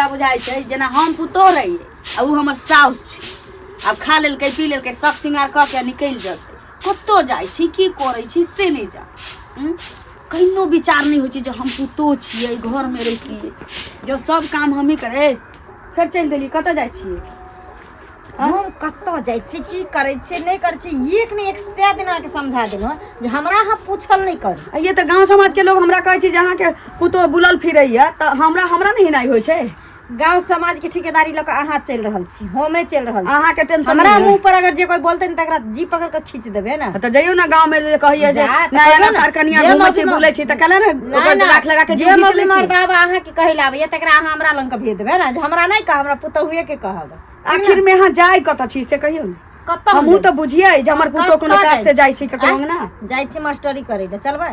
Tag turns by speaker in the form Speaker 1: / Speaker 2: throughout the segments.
Speaker 1: हमरा बुझाइ छै जेना हम पुतोह रहियै आ ओ हमर साउस छै। आब खा लेलकै पी लेलकै, शौक श्रृंगार कऽ के निकलि जेतै। कतऽ जाइ छी, की करै छी से नहि जान। कहिनो विचार नहि होइ छै जे हम पुतोह छियै, घरमे रहितियै जब सब काम हमही करै। फेर चलि देलियै। कतऽ जाइ छियै?
Speaker 2: हम कतऽ जाइ छियै, की करै छियै, नहि करै छियै, एक ने एक सए दिन अहाँके समझा देलहुँ जे हमरा अहाँ पूछल नहि करू।
Speaker 1: आ ये तऽ गाँव समाजके लोग हमरा कहै छै जे अहाँके पुतोह बुलल फिरैया, तऽ हमरा हमरा नहि हिनाइ होइ छै।
Speaker 2: गाँव समाज के ठेकेदारी लऽ कऽ अहाँ चलि रहल छी, हम नहि चलि रहल छी।
Speaker 1: अहाँके टेंशन
Speaker 2: हमरा
Speaker 1: नहि है।
Speaker 2: मुँह पर अगर जे कोइ बोलतै ने तकरा जी पकड़ कऽ खींच देबै ने।
Speaker 1: तऽ जइयौ ने गाँव में जे कहियै जे
Speaker 2: जा, तऽ
Speaker 1: नया
Speaker 2: कहियौ ने।
Speaker 1: नवतार कनिया
Speaker 2: जे
Speaker 1: घूमै छै
Speaker 2: मौगी
Speaker 1: बुलै छै, तऽ केना ने
Speaker 2: नहि
Speaker 1: ओकर
Speaker 2: ना,
Speaker 1: राख लगा के
Speaker 2: जे
Speaker 1: जीव घीच
Speaker 2: मौगी
Speaker 1: लै छै।
Speaker 2: मर्दाबा अहाँके कहै लए आबैया तकरा अहाँ हमरा लग के भेज देबै ने जे हमरा नहि कह, हमरा पुतहुए के कहब।
Speaker 1: आखिर में अहाँ जाय कतऽ छी से कहियौ ने।
Speaker 2: कतऽ हम
Speaker 1: हमहूँ
Speaker 2: जाइ
Speaker 1: तऽ
Speaker 2: छी?
Speaker 1: बुझियै जे हमर पुतोह कोनो
Speaker 2: कतऽ
Speaker 1: काज से जाइ छै ककरो
Speaker 2: आँय?
Speaker 1: अंगना।
Speaker 2: जाइ छी मास्टरी करै लए, चलबै?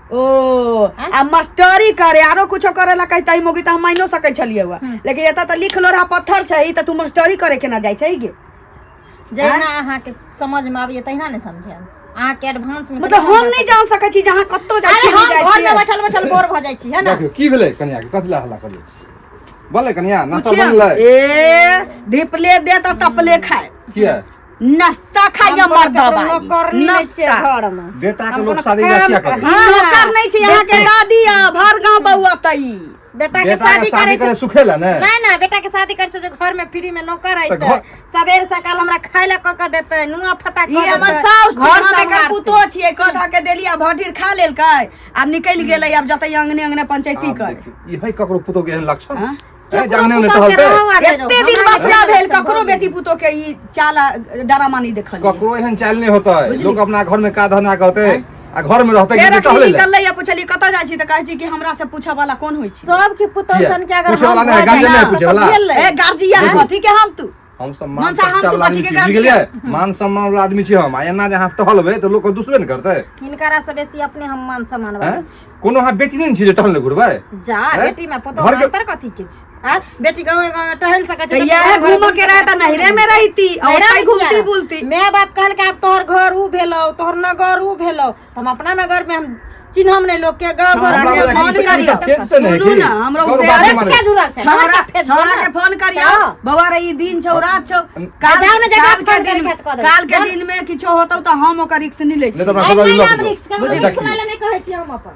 Speaker 1: ओ आ मास्टरी करे आरो कुछो करे ला कहता मोगी तऽ हम मानियो सकै छलियै हुआ, लेकिन एतऽ तऽ लिख लोढ़ा पत्थर छै, ई तऽ तू मास्टरी करे केना जाइ छै गे?
Speaker 2: जहिना अहाँके समझ में आबैया तहिना ने समझायब अहाँके एडवांस में।
Speaker 1: मतलब हम नहि जान सकै छी जे अहाँ कतऽ जाइ
Speaker 2: अरे
Speaker 1: छी,
Speaker 2: हम
Speaker 1: नहि जाइ
Speaker 2: घर में
Speaker 1: छियै।
Speaker 2: बैठल बैठल बोर भऽ जाइ छी, है ना?
Speaker 3: देखियौ की भेलै कनिया के, कथी ला हल्ला करै छी? बोले कनिया, नाश्ता
Speaker 1: पुछियौ।
Speaker 3: बनलै?
Speaker 1: ए धिपले दे तऽ तपले खाए।
Speaker 3: किया?
Speaker 1: नाश्ता खाइया
Speaker 2: हम कोनो
Speaker 1: मर्दबा।
Speaker 2: केकरो नौकरनी नहि छियै
Speaker 1: नाश्ता
Speaker 2: घर में।
Speaker 3: बेटा के
Speaker 2: हम
Speaker 3: लोग
Speaker 2: कोनो
Speaker 3: शादी बियाह
Speaker 2: काम
Speaker 3: किया करै?
Speaker 2: हाँ।
Speaker 1: नौकर नहि छै अहाँके दादी आ भर गाँव बौआ तई।
Speaker 2: बेटा के
Speaker 3: बेटा के
Speaker 2: शादी
Speaker 3: शादी
Speaker 2: करे
Speaker 3: करे सुखेला ने?
Speaker 2: नहीं ना, बेटा के शादी करे छै जे घर में फ्री में नौकर
Speaker 3: तऽ
Speaker 2: आइते, सबेर सकाल हमरा खाय ला कऽ के देतै, नुआ फटा
Speaker 1: ई
Speaker 2: कऽ
Speaker 1: हमर
Speaker 2: देतै,
Speaker 1: साउस छी,
Speaker 2: घर
Speaker 1: हम एकर
Speaker 2: सम्हारतै।
Speaker 1: पुतोह छियै। कऽ धऽ के देली आ भटीर खा लेलकै, आब निकलि गेलै, आब जतै अंगने अंगने पंचायती
Speaker 3: आब
Speaker 1: करे।
Speaker 3: देखियौ, ई है ककरो पुतोह के एहन लक्षण?
Speaker 1: हाँ?
Speaker 3: ए,
Speaker 2: केकरो
Speaker 3: जंगने में
Speaker 2: पुतोह के
Speaker 3: टहलतै?
Speaker 2: रहौ आ नहि रहौ,
Speaker 1: एते दिन
Speaker 2: हमरा
Speaker 1: बसला
Speaker 2: नहि
Speaker 1: भेल
Speaker 2: लक्षण
Speaker 1: ककरो
Speaker 2: भऽ गेल।
Speaker 1: बेटी पुतोह के ई चाल आ डरामा नहि देखलियै।
Speaker 3: ककरो एहन चालि नहि होतै। लोक अपना घर में का धना कहतै आ घर में रहतै
Speaker 1: फेर
Speaker 3: कि
Speaker 1: अखनी
Speaker 3: टहलै लए?
Speaker 1: निकललै आ पुछलियै कतऽ जाइ छी, तऽ कहै छी कि हमरा से पूछऽ वाला कोन होइ छै?
Speaker 2: सबके पुतोह
Speaker 3: किया?
Speaker 2: सन के अगर
Speaker 3: पूछे
Speaker 2: हम
Speaker 3: वाला नहि,
Speaker 2: भऽ
Speaker 3: गार्जियन
Speaker 2: जाइ
Speaker 3: नहि पूछे
Speaker 2: तऽ
Speaker 3: वाला।
Speaker 2: भेलै।
Speaker 1: ए गार्जियन
Speaker 3: देखू।
Speaker 1: कथी के हम तू?
Speaker 3: हम सब मान
Speaker 1: मनसा, हम
Speaker 3: प्रतिष्ठा
Speaker 1: तू
Speaker 3: वाला
Speaker 1: कथी
Speaker 3: आदमी
Speaker 1: के
Speaker 3: छी,
Speaker 1: गार्जियन?
Speaker 3: बुझि गेलियै? मान सम्मान वाला आदमी छी हम। आ एना जे अहाँ टहलबै तऽ लोक दुसबे ने करतै?
Speaker 2: हिनकरा से बेसी अपने हम मान सम्मान वाला
Speaker 3: हैं?
Speaker 2: छी।
Speaker 3: कोनो अहाँ बेटी नहि ने छी जे टहलने घुरबै?
Speaker 2: जा
Speaker 3: हैं?
Speaker 2: बेटी में पुतोह
Speaker 3: घर के-
Speaker 2: अंतर कथी के छै? आँय? बेटी गाँव गाँव टहल सकै छै,
Speaker 1: तऽ
Speaker 2: बेटी
Speaker 1: इएह
Speaker 2: गाँव घर
Speaker 1: घूमऽ के रहै तऽ नैहरे में रहिती आ
Speaker 2: नैहरा
Speaker 1: ओतै
Speaker 2: में
Speaker 1: घूमती
Speaker 2: किया?
Speaker 1: बुलती।
Speaker 2: माय बाप कहलकै आब तोहर घर ऊ भेलौ, तोहर नगर ऊ भेलौ, तऽ हम अपना नगर में हम चिन्हम नहि लोक के गाँव घर
Speaker 1: हमरा
Speaker 3: हमरा
Speaker 1: के
Speaker 3: बुझाइ
Speaker 1: फोन
Speaker 3: कि ई
Speaker 1: करियौ।
Speaker 3: सब फेक तऽ नहि
Speaker 1: सुनू
Speaker 3: की?
Speaker 1: ने, हमरो
Speaker 3: करू
Speaker 1: से
Speaker 3: बात
Speaker 2: अरे
Speaker 3: नहि मानै।
Speaker 2: किया जुड़ल छै?
Speaker 1: छौड़ा
Speaker 2: हमरा फेर
Speaker 1: छौड़ा
Speaker 2: जुड़ल।
Speaker 1: के फोन करियौ।
Speaker 2: तऽ।
Speaker 1: बौआ रे, ई दिन छौ रात छौ, काल
Speaker 2: जाउ ने, जकरा
Speaker 1: काल के
Speaker 2: फोन
Speaker 1: दिन
Speaker 2: करैके हैत कऽ देबै।
Speaker 1: काल के
Speaker 2: जाउ।
Speaker 1: दिन में किछो होतौ तऽ हम ओकर रिक्स नहि लै
Speaker 3: नहि
Speaker 1: छी।
Speaker 3: तऽ हमरा
Speaker 2: नहि,
Speaker 3: खबर
Speaker 2: नहि,
Speaker 3: लऽ
Speaker 2: हम
Speaker 3: के
Speaker 2: रिक्स
Speaker 3: जाउ।
Speaker 2: हम रिक्स
Speaker 3: देखियौ।
Speaker 2: लै लए नहि कहै छी हम अपन।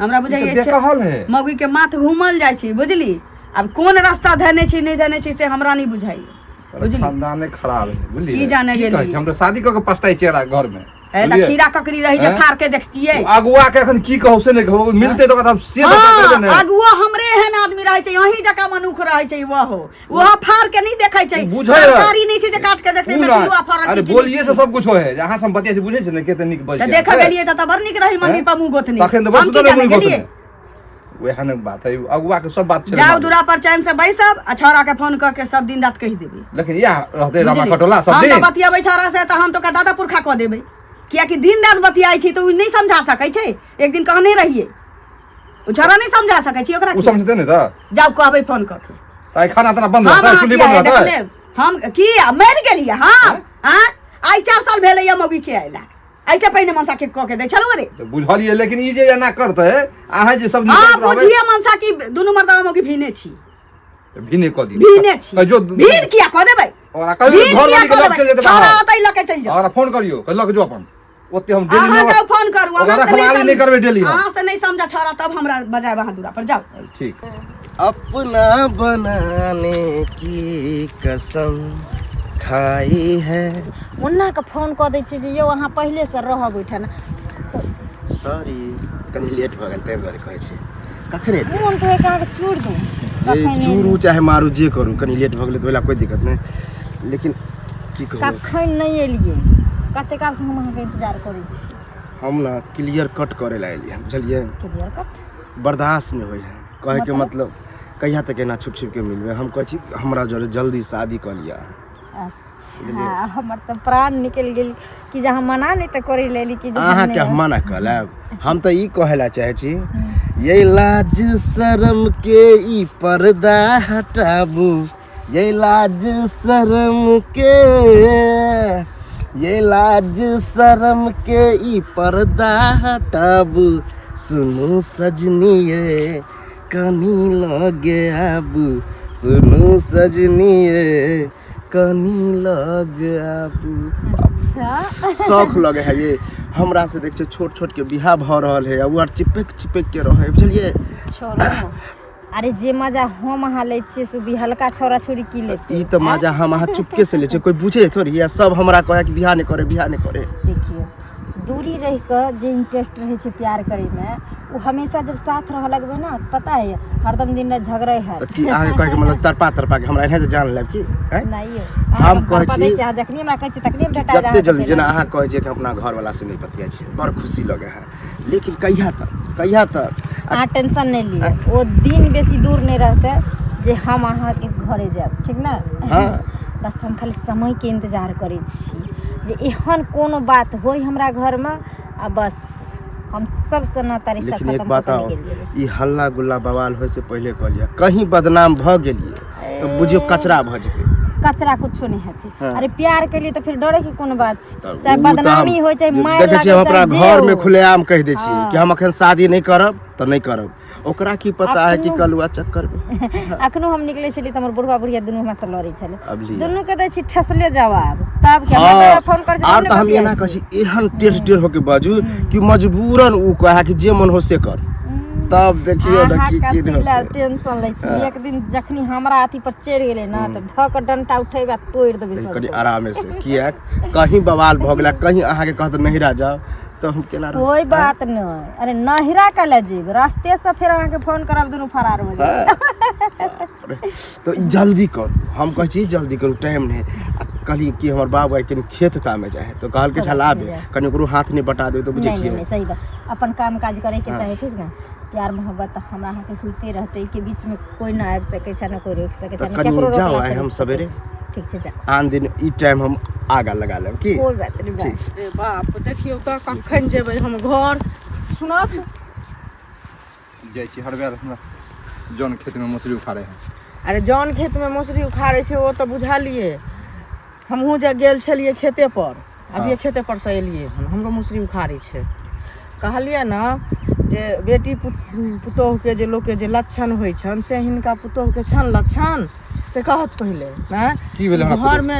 Speaker 1: हमरा
Speaker 3: ई तऽ
Speaker 1: बुझाइए
Speaker 3: बेकहल है।
Speaker 1: मौगी के माथ घूमल जाइ छै, बुझली? आब कोन रास्ता धने छै नहि धने छै से हमरा नहि बुझाइए, बुझली?
Speaker 3: खानदाने खराब है, बुझलियै?
Speaker 1: की जाने
Speaker 3: की
Speaker 1: गेलियै?
Speaker 3: कहै छी, हम तऽ शादी कऽ के पछताइ छियै एकरा घर में।
Speaker 1: ए तऽ
Speaker 3: बुझलियै?
Speaker 1: खीरा ककड़ी रही जे
Speaker 3: हैं?
Speaker 1: फाड़ के देखतियै।
Speaker 3: ओ अगुआ के एखन की कहू से नहि कहू, मिलतै तऽ ओकरा हम से दशा करबै ने।
Speaker 1: हाँ, अगुआ हमरे एहन आदमी रहै छै, अहीं जकाँ मनुख रहै छै। वहो वहो फाड़ के नहि देखै छै।
Speaker 3: ओ बुझै है।
Speaker 1: तरकारी नहि छै जे काट के देखतै
Speaker 3: उ
Speaker 1: मे
Speaker 3: नहि।
Speaker 1: पिलुआ फड़ल छै
Speaker 3: अरे
Speaker 1: कि नहि
Speaker 3: बोलिए से
Speaker 1: छै।
Speaker 3: सब कुछ होय है, अहाँ सब बतिया छै, बुझै छै ने कते नीक बजै
Speaker 1: तऽ देखऽ गेलियै तऽ बड़ नीक रही मंदिर पर मुँह गोतनी।
Speaker 3: तखन तऽ बड़
Speaker 1: हम की
Speaker 3: सुन्दर
Speaker 1: जाने
Speaker 3: मुँह
Speaker 1: गेलियै?
Speaker 3: गोतनी। वएह ने बात है, अगुआ के सब बात छै।
Speaker 1: जाउ दूरा पर चैन से बैसब आ छौड़ा के फोन कऽ के सब दिन रात कहि देबै।
Speaker 3: लेकिन इएह रहतै रामा
Speaker 1: बुझली?
Speaker 3: कटोला सब
Speaker 1: हम तऽ
Speaker 3: दिन।
Speaker 1: बतियेबै छौड़ा से तऽ हम तऽ ओकरा दादा पुरखा कऽ देबै, कियाकि दिन रात बतियाइ छी तऽ ओ नहि समझा सकै छै। एक दिन कहने रहियै, ओ छौड़ा नहि समझा सकै छी ओकरा।
Speaker 3: ओ समझतै नहि तऽ
Speaker 1: जाउ कहबै फोन कऽ के।
Speaker 3: तऽ आइ खाना ताना बंद
Speaker 1: हम
Speaker 3: रहतै,
Speaker 1: अहाँ
Speaker 3: चुल्ही
Speaker 1: किया
Speaker 3: बंद
Speaker 1: देख
Speaker 3: रहतै?
Speaker 1: लेब। हम की मरि गेलियै हम? आँय, आइ 4 साल भेलैया मौगी के अयला, ऐसे पहिने मनसा के कऽ के दै छलहुँ रे।
Speaker 3: तऽ बुझलियै, लेकिन ई जे एना करतै अहाँ जे सब
Speaker 1: हाँ
Speaker 3: निकलैत रहबै,
Speaker 1: बुझिए मनसा की दुनू मर्दावा मौगी भीने छी।
Speaker 3: भीने कऽ दियौ।
Speaker 1: भीने छी।
Speaker 3: जो
Speaker 1: भीन किया कऽ देबै?
Speaker 3: ओकरा कहियौ
Speaker 1: भीन
Speaker 3: घर
Speaker 1: किया
Speaker 3: वाली के
Speaker 1: कऽ
Speaker 3: लग चलि
Speaker 1: देबै?
Speaker 3: जेतै
Speaker 1: छौड़ा
Speaker 3: बाहर।
Speaker 1: ओतै लऽ के चलि जाउ।
Speaker 3: ओकरा फोन करियौ, कहि लऽ के जो अपन ओते हम डेली
Speaker 1: अहाँ
Speaker 3: नहि
Speaker 1: जाउ फोन करू।
Speaker 3: ओकरा
Speaker 1: अहाँ से
Speaker 3: रखवाली
Speaker 1: नहीं
Speaker 3: नहि करबै डेली हम।
Speaker 1: अहाँ से नहीं समझा छौड़ा तब हमरा बजायब अहाँ दूरा पर जाउ।
Speaker 3: ठीक।
Speaker 4: अपना बनाने की कसम खाई है।
Speaker 2: मुन्ना के फोन कऽ दै छियै जे यौ अहाँ पहिलेसँ रहब ओहिठाम।
Speaker 4: सॉरी, कनि लेट भऽ गेल ताहि दुआरे कहै छी। कखन एलियै?
Speaker 2: मोन तऽ होइए कि अहाँके चूड़ दू।
Speaker 4: ए, चूरू चाहे मारू, जे करू, कनि लेट भऽ गेलै तऽ ओहि लए कोइ दिक्कत नहि, लेकिन की कहू,
Speaker 2: कखन नहि एलियै? कते कालसँ हम अहाँके इंतजार करै छी।
Speaker 4: हम ने क्लियर कट करै लए एलियै, बुझलियै?
Speaker 2: क्लियर कट
Speaker 4: बर्दाश्त नहि होइ है। कहैके मतलब कहिया तक एना छुप छुप के मिलबै? हम कहै छी हमरा जरे जल्दी शादी कऽ लिअ।
Speaker 2: अच्छा, हमर तऽ प्राण निकलि गेल कि जे अहाँ मना नहि तऽ करै लए एली कि जे हम
Speaker 4: अहाँके
Speaker 2: नहि
Speaker 4: हम मना कऽ लेब? हम तऽ ई कहै लए चाहै छी, ये लाज शरम के ई पर्दा हटाबू, ये लाज शरम के, ये लाज शरम के ई पर्दा हटाबू, सुनू सजनी ये कनी लगे आबू, सुनू सजनी ये कनी लग आबू।
Speaker 2: अच्छा,
Speaker 4: शौख लगे है ये हमरा से। देख छै छोट छोट के बियाह भऽ रहल है आ उ आर चिपक चिपक के रहे, बुझलियै?
Speaker 2: छोड़ो, अरे जे मजा हम अहाँ लै छियै से बिहलका छौड़ा छौड़ी की लेतै?
Speaker 4: ई तऽ मजा हम अहाँ चुपके से लै छियै, कोइ बुझे थोड़ी। या सब हमरा कहै कि बियाह नहि करे, बियाह नहि करे।
Speaker 2: देखियौ, दूरी रहि कऽ जे इंटरेस्ट रहै छै प्यार करैमे, ओ हमेशा जब साथ रहऽ लगबै ने, पता है, हरदम दिन राति झगड़े हैत।
Speaker 4: तऽ की अहाँके कहैके मतलब तड़पा तड़पा के हमरा एनाहिते जान लेब की आँय?
Speaker 2: नहि यौ,
Speaker 4: हम कहै छी
Speaker 2: अहाँ जखनी हमरा कहै छी तखनी हम भेटा
Speaker 4: जते जल्दी, जेना अहाँ कहै छियै कि हम अपना घरवला से नहि बतियाइ छियै, बड़ खुशी लगै है, लेकिन कहिया तक, कहिया तक?
Speaker 2: अहाँ टेंशन नहि लिअ, ओ दिन बेसी दूर नहि रहतै जे हम अहाँके घरे जायब, ठीक ने?
Speaker 4: हाँ।
Speaker 2: बस हम खाली समयके इंतजार करै छी जे एहन कोनो बात होय हमरा घरमे आ बस हम सबसँ नाता रिश्ता
Speaker 4: लेकिन एक
Speaker 2: खत्म
Speaker 4: बात
Speaker 2: कऽ
Speaker 4: आओ
Speaker 2: के निकलि जेबै।
Speaker 4: ई हल्ला गुल्ला बवाल होय से पहिले कह लिअ, कहीं बदनाम भऽ गेलियै तऽ बुझियौ कचरा भऽ जेतै।
Speaker 2: कचरा कुछो नहि हेतै।
Speaker 4: हाँ।
Speaker 2: अरे प्यार के लिए तऽ फिर डरे के कोनो बात छै?
Speaker 4: तऽ
Speaker 2: चाहे
Speaker 4: उ तऽ
Speaker 2: बदनामी
Speaker 4: हम
Speaker 2: होय, चाहे मारि
Speaker 4: देखै छियै, हम
Speaker 2: लागै,
Speaker 4: अपना
Speaker 2: चाहे जे
Speaker 4: घरमे
Speaker 2: हो।
Speaker 4: खुलेआम कहि दै छियै
Speaker 2: हाँ।
Speaker 4: कि हम अखन शादी नहि करब तऽ नहि करब। ओकरा की पता है कि
Speaker 2: अखनो-
Speaker 4: कलुआ चक्कर में।
Speaker 2: अखनो हम निकलै छलियै तऽ हमर बुढ़वा बुढ़िया दुनू हमरा से लड़ै छलै।
Speaker 4: अब लिअ।
Speaker 2: दुनू के दै छी ठेसले जवाब, तब के
Speaker 4: हाँ,
Speaker 2: हमरा फोन करै छै
Speaker 4: आर
Speaker 2: तब
Speaker 4: तऽ
Speaker 2: ने
Speaker 4: हम
Speaker 2: बतियाइ
Speaker 4: एना कहै
Speaker 2: छी।
Speaker 4: छी, एहन टेढ़ टेढ़ होके बाजू कि मजबूरन उ कहे कि जे मन हो से कर, तब देखियौ ने
Speaker 2: अहाँ
Speaker 4: की की
Speaker 2: कथी लए
Speaker 4: होतै।
Speaker 2: टेंशन लै छी? एक दिन जखनी हमरा अथी पर चढ़ि गेलै ने तऽ धऽ कऽ डंटा उठेबै आ तोड़ि देबै
Speaker 4: लेकिन
Speaker 2: सब।
Speaker 4: कनि आरामे से, किएक कहीं बवाल भऽ गेला, कहीं अहाँके कहत नहिरा जाउ तऽ हम केना रहब?
Speaker 2: कोई बात नहि, अरे नहिरा कले जेब, रास्ते से फेर अहाँके फोन करब, दुनू फरार हो जायब।
Speaker 4: बाप रे। तऽ ई जल्दी करू, हम कहै छी जल्दी करू, टाइम नहि। आ कहली कि हमर बाबू आइ कनि खेत तामे जाइ है तऽ कहलकै छल आबे, कनि ओकरो हाथ नहि बटा देबै तऽ बुझै
Speaker 2: नहीं नहीं
Speaker 4: छियै।
Speaker 2: नहीं, सही बात, अपन काम काज करे के चाही, ठीक ने? प्यार मोहब्बत तऽ हमरा अहाँके होइते रहतै, के बीच में कोई ना आबि सकै छै, ना कोई रोकि सकै छै,
Speaker 4: तऽ
Speaker 2: ना
Speaker 4: कनि
Speaker 2: केकरो
Speaker 4: जाउ
Speaker 2: रोकला
Speaker 4: आइ
Speaker 2: से
Speaker 4: हम
Speaker 2: रोकि सकै
Speaker 4: सवेरे।
Speaker 2: छै। ठीक छै, जाउ।
Speaker 4: आन दिन ई टाइम हम आगा लगा लेब की।
Speaker 2: कोई बात नहीं,
Speaker 4: ठीक छै।
Speaker 1: रे बाप, देखियौ तऽ कखन जेबै हम घर, सुनत
Speaker 3: जाइ छी हर बेर हमरा जौन खेतमे मौसरी उखाड़े है।
Speaker 1: अरे जौन खेतमे मौसरी उखाड़ै छै ओ तऽ बुझलियै, हमहूँ जे गेल छलियै खेते पर, अभिये खेते पर से एलियै हन, हमरो मौसरी उखाड़ै छै। कहलियै ने जे बेटी पुतोहुके जे लोकके जे लक्षण होइ छनि से हिनका पुतोहुके छनि लक्षण, से कहत पहिले ने।
Speaker 3: की भेलै हमरा?
Speaker 1: घरमे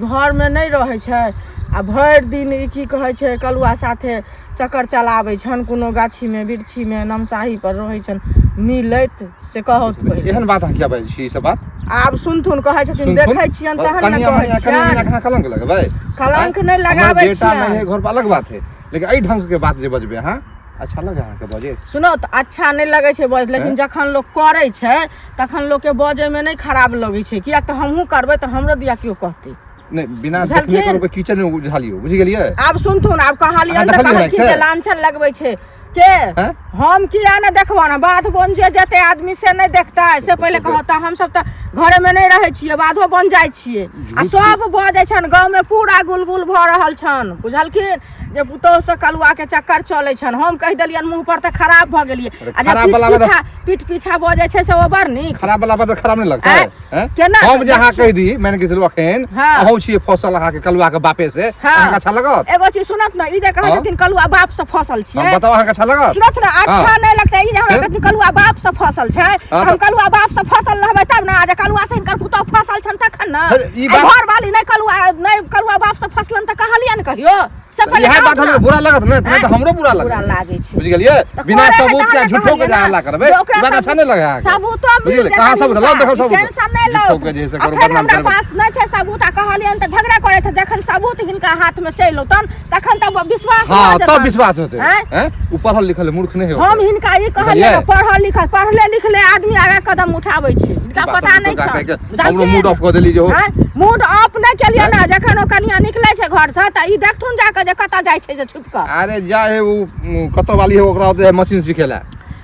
Speaker 1: घरमे नहि रहै छै आ भरि दिन ई की कहै छै कलुआ साथे चक्कर चलाबै छनि, कोनो गाछीमे बिरछीमे नमसाही पर रहै छनि मिलैत, से कहत पहिले।
Speaker 3: एहन बात अहाँ किया बाजै छी ई सब बात?
Speaker 1: आब सुनथुन, कहै छथिन
Speaker 3: सुनथुन?
Speaker 1: देखै छियनि तहन ने
Speaker 3: कनिया
Speaker 1: कहै
Speaker 3: मनिया कनिया मनिया
Speaker 1: छियनि।
Speaker 3: अहाँ कलंक लगबै?
Speaker 1: कलंक नहि
Speaker 3: हमर
Speaker 1: लगाबै
Speaker 3: बेटा नहि है
Speaker 1: छियनि।
Speaker 3: घर पर अलग बात है, लेकिन एहि ढंग के बात जे बजबै अहाँ, अच्छा लगे अहाँके बजे?
Speaker 1: सुनो तऽ, अच्छा नहि लगै छै बज, लेकिन जखन लोक करै छै तखन लोकके बजैमे नहि खराब लगै छै, किएक तऽ हमहूँ करबै तऽ हमरो दिया केओ कहतै
Speaker 3: नहि बिना
Speaker 1: बुझलखिन?
Speaker 3: देखने करबै कीचन में बुझालियो, बुझि गेलियै?
Speaker 1: आब सुनथुन, आब कहलियनि
Speaker 3: अहाँ
Speaker 1: तऽ
Speaker 3: देखलियै
Speaker 1: कहलखिन
Speaker 3: से?
Speaker 1: जे लांछन लगबै छै के।
Speaker 3: हैं?
Speaker 1: हम किया ने देखबो ने, बाध बन जे जेतै आदमी से नहि देखतै? से पहिले कहत। तऽ हमसब तऽ घरेमे नहि रहै छियै, बाधो बन जाइ छियै आ सब बजै छनि गाँवमे, पूरा गुलगुल भऽ रहल छनि, बुझलखिन, जे पुतोहुसँ कलुआके चक्कर चलै छनि। हम कहि देलियनि मुँह पर तऽ खराब भऽ गेलियै, आ जे
Speaker 3: खराब
Speaker 1: पीठ
Speaker 3: वला बात-
Speaker 1: पीछा पीठ पीछा बजै छै से ओ बड़ नीक।
Speaker 3: खराब वाला बात खराब नहीं लगता
Speaker 1: आँय?
Speaker 3: है हैं?
Speaker 1: केना?
Speaker 3: हम जे अहाँ कहि दी, मान के चलू अखन
Speaker 1: हाँ।
Speaker 3: अहूँ छियै फसल अहाँके कलुआ के बापे से,
Speaker 1: हाँ।
Speaker 3: अहाँके अच्छा लगत?
Speaker 1: एगो चीज सुनत ने, ई जे कहै
Speaker 3: हाँ।
Speaker 1: छथिन कलुआ बाप से फसल छियै।
Speaker 3: हम बताउ, अहाँके अच्छा लगत?
Speaker 1: सुनत ने, अच्छा
Speaker 3: हाँ।
Speaker 1: नहि लगतै ई जे हमरा
Speaker 3: फिर?
Speaker 1: कहथिन कलुआ बाप से फसल छै?
Speaker 3: हाँ,
Speaker 1: तऽ हम
Speaker 3: तऽ-
Speaker 1: कलुआ बाप से फसल रहबै तब ने, आ जे कलुआ से हिनकर पुतोहु फसल छनि तखन ने।
Speaker 3: फिर ई
Speaker 1: आ
Speaker 3: बात-
Speaker 1: घरवाली नहि कलुआ नहि कलुआ बाप से फसलन तऽ कहलियै ने कहियो से पहिले
Speaker 3: इएह बात
Speaker 1: कहू
Speaker 3: हमरा
Speaker 1: ने।
Speaker 3: बुरा लगत ने, तऽ हमरो बुरा लगत।
Speaker 1: बुरा लागै छै।
Speaker 3: बुझि गेलियै?
Speaker 1: तऽ
Speaker 3: बिना
Speaker 1: करे है
Speaker 3: सबूत
Speaker 1: तहन
Speaker 3: के
Speaker 1: ने
Speaker 3: झूठो के
Speaker 1: कहलियै
Speaker 3: जे
Speaker 1: ने,
Speaker 3: हल्ला करबै,
Speaker 1: जे ओकरा
Speaker 3: ई बात अच्छा नहि लगै अहाँके।
Speaker 1: सबूतो मिल
Speaker 3: बुझि गेलियै?
Speaker 1: जेतनि
Speaker 3: कहाँ सबूत? लाउ
Speaker 1: हिनका,
Speaker 3: देखो सबूत।
Speaker 1: टेंशन नहि
Speaker 3: झूठो
Speaker 1: लौ।
Speaker 3: के जे से करू,
Speaker 1: अखन
Speaker 3: बदनाम
Speaker 1: हमरा
Speaker 3: करबै।
Speaker 1: पास नहि छै सबूत आ कहलियनि तऽ झगड़ा करै छै। जखन सबूत हिनका हाथमे चलि औतनि तखन तऽ विश्वास भऽ
Speaker 3: हाँ, तब
Speaker 1: जेतनि।
Speaker 3: विश्वास होतै।
Speaker 1: आँय?
Speaker 3: हैं? उ पढ़ल लिखल है, मूर्ख नहि है।
Speaker 1: हम हिनका ई कहलियै ने,
Speaker 3: बुझलियै?
Speaker 1: पढ़ल लिखल पढ़ले लिखले आदमी आगा कदम उठाबै छै, हिनका
Speaker 3: बात
Speaker 1: पता
Speaker 3: सब
Speaker 1: नहि
Speaker 3: झूठो
Speaker 1: छनि।
Speaker 3: के कहि के हमरो मूड ऑफ कऽ देली जे हो।
Speaker 1: आँय? मूड ऑफ नहि केलियै ने, जखन ओ कनिया निकलै छै घरसँ तऽ ई देखथुन जाकऽ जे कतऽ जाइ छै से छुपि कऽ।
Speaker 3: अरे जा हे, उ कतऽ वाली है, ओकरा ओतऽ मशीन सीखे ला।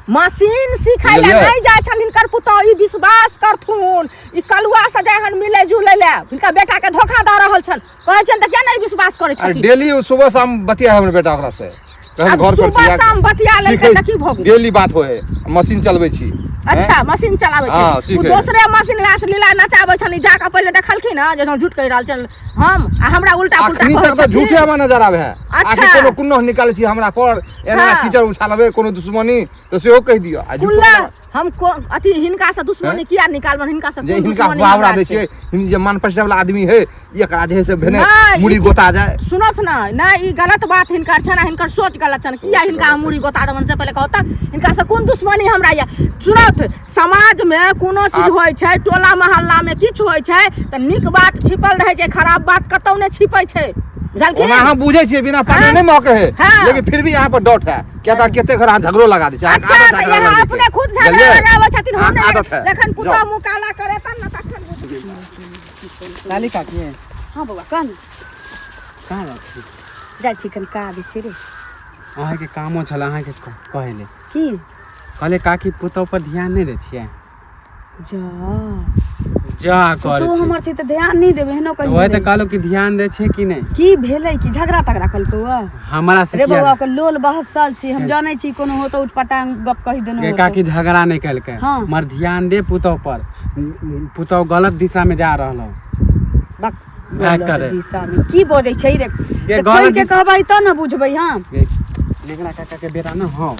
Speaker 1: मशीन सिखै लए
Speaker 3: बुझलियै?
Speaker 1: नहि जाइ छनि हिनकर पुतोहु, ई विश्वास करथुन, ई कलुआ से जाइ हन मिलै जुलै लए, हिनका बेटा के धोखा दऽ रहल छनि। कहै छियनि तऽ किया नहि विश्वास करै
Speaker 3: अरे
Speaker 1: छथिन?
Speaker 3: डेली उ सुबह शाम बतिया है हमर बेटा ओकरा से। तऽ हम
Speaker 1: आब
Speaker 3: घर पर
Speaker 1: सुबह
Speaker 3: छी,
Speaker 1: शाम बतिया लेलकै तऽ की भऽ गेलै?
Speaker 3: डेली बात होए, मशीन चलबै छी।
Speaker 1: अच्छा, मशीन चलाबै
Speaker 3: हाँ,
Speaker 1: छै ओ?
Speaker 3: सीखै।
Speaker 1: दोसरे मशीन रास लीला नचाबै छनि। जा कऽ पहिले देखलखिन हँ जे हम झूठ कहि रहल छनि हम आ हमरा उल्टा पुल्टा
Speaker 3: अखनी
Speaker 1: कहै
Speaker 3: तक तऽ
Speaker 1: छथिन।
Speaker 3: झूठे हमरा नजर आबै है।
Speaker 1: अच्छा।
Speaker 3: आखिर कोनो कुन्नो निकालै छी हमरा पर एना
Speaker 1: हाँ।
Speaker 3: कीचड़ उछालबै, कोनो दुश्मनी तऽ सेहो कहि दियौ आ झूठो
Speaker 1: कुल्ला
Speaker 3: के
Speaker 5: हम को अथी हिनका से दुश्मनी किया निकालबन हिनका से
Speaker 3: जे
Speaker 5: कोन
Speaker 3: हिनका
Speaker 5: दुश्मनी
Speaker 3: बावरा
Speaker 5: हमरा
Speaker 3: दै
Speaker 5: छै?
Speaker 3: छियै, हिन जे मान पछड़े वाला आदमी है, एकरा जे है से भेने
Speaker 5: नहि,
Speaker 3: मुड़ी
Speaker 5: ई
Speaker 3: गोता जाए।
Speaker 5: सुनत ना नहि ई गलत बात हिनकर छनि आ हिनकर सोच गलत छनि। किया हिनका हम मुड़ी गोता देबनि से पहिले कहू तऽ हिनका से कोन दुश्मनी हमरा यऽ? सुनत, समाज मे कोनो चीज होइ छै, टोला मोहल्ला मे किछु होइ छै तऽ नीक बात छिपल रहै छै, खराब बात कतौ नहि छिपै छै, बुझलखिन?
Speaker 3: ओना अहाँ बुझै छियै बिना पानी नहि महकै है,
Speaker 5: हाँ।
Speaker 3: लेकिन फिर भी यहाँ पर डॉट है, किया तऽ कते घर अहाँ झगड़ो लगा दै छै। अहाँके
Speaker 5: अच्छा
Speaker 3: आदत
Speaker 5: तऽ
Speaker 3: है झगड़ा
Speaker 5: यहाँ
Speaker 3: लगबैके।
Speaker 5: अपने खुद झगड़ा
Speaker 3: बुझलियै?
Speaker 5: लगाबै छथिन, हम
Speaker 3: अहाँके
Speaker 5: नहि।
Speaker 3: आदत है।
Speaker 5: जखन पुतोह
Speaker 3: जाउ।
Speaker 5: मुँह काला करे तब ने तखन बुझबै।
Speaker 6: लाली काकी।
Speaker 1: हाँ बौआ, कह ने।
Speaker 6: कहाँ जाइ छी?
Speaker 1: जाइ छी कनि काज छै रे।
Speaker 6: अहाँके कामो छल अहाँके कहै ले।
Speaker 1: की?
Speaker 6: कहले काकी पुतोह पर ध्यान नहि दै छियै।
Speaker 1: जा
Speaker 6: जा करै
Speaker 1: तू
Speaker 6: छी।
Speaker 1: हमर छै तऽ ध्यान नहि देबै एहनो
Speaker 6: तऽ
Speaker 1: कहीं
Speaker 6: वएह तऽ कहलहुँ कि ध्यान दै छियै कि नहि?
Speaker 1: की भेलै? की झगड़ा तगड़ा कलकौ?
Speaker 6: हमरा से
Speaker 1: रे
Speaker 6: किया?
Speaker 1: बौआ, ओकर लोल बहसल छी, हम जानै छी, कोनो होतो उटपटांग गप कहि देने
Speaker 6: गे
Speaker 1: होतौ।
Speaker 6: काकी, झगड़ा नहि केलकै।
Speaker 1: हाँ।
Speaker 6: मगर ध्यान दे पुतोह पर, पुतोह गलत दिशा में जा रहल हौ।
Speaker 1: बक
Speaker 6: भाग
Speaker 1: गलत
Speaker 6: करे।
Speaker 1: दिशा में की बजै छै रे?
Speaker 6: गे,
Speaker 1: तऽ
Speaker 6: गलत
Speaker 1: खोलि के कहबै तऽ ने बुझबै हम।
Speaker 6: गे, नेगरा काका के बेटा ने हौ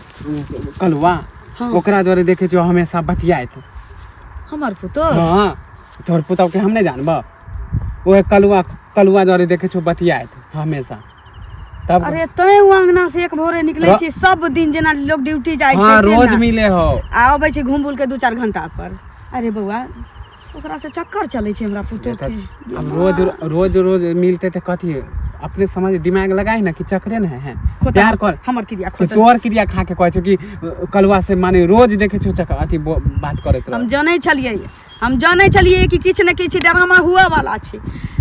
Speaker 6: कलुआ।
Speaker 1: हाँ।
Speaker 6: ओकरा जोरे देखै छियौ हमेशा बतियाइत।
Speaker 1: हमर पुतोह?
Speaker 6: हाँ, तोहर पुतोह के हम नहि जानब? ओहे कलुआ, कलुआ जोरे देखै छियौ बतियाइत हमेशा तब।
Speaker 1: अरे तैं ओ अंगना से एक भोरे निकलै छै सब दिन, जेना लोग ड्यूटी जाइ छै।
Speaker 6: हाँ, रोज
Speaker 1: तेना।
Speaker 6: मिले हो।
Speaker 1: आ अबै छै घूम बुल के 2-4 घंटा पर। अरे बौआ, ओकरा से चक्कर चलै छै हमरा पुतोह के।
Speaker 6: अब रोज रोज रोज मिलते तऽ कथी अपने समझ दिमाग लगाई ना कि चक्करे ने है।
Speaker 1: खोता।
Speaker 6: प्यार कर।
Speaker 1: हमर क्रिया
Speaker 6: कि
Speaker 1: खोता।
Speaker 6: तोहर क्रिया खा के कहै छौ कि कलुआ से माने रोज देखै छौ चक्कर अथी बात करैत
Speaker 1: हम
Speaker 6: रह।
Speaker 1: जनै छलियै, हम जनै छलियै कि किछु ने किछु ड्रामा हुअ वाला छै।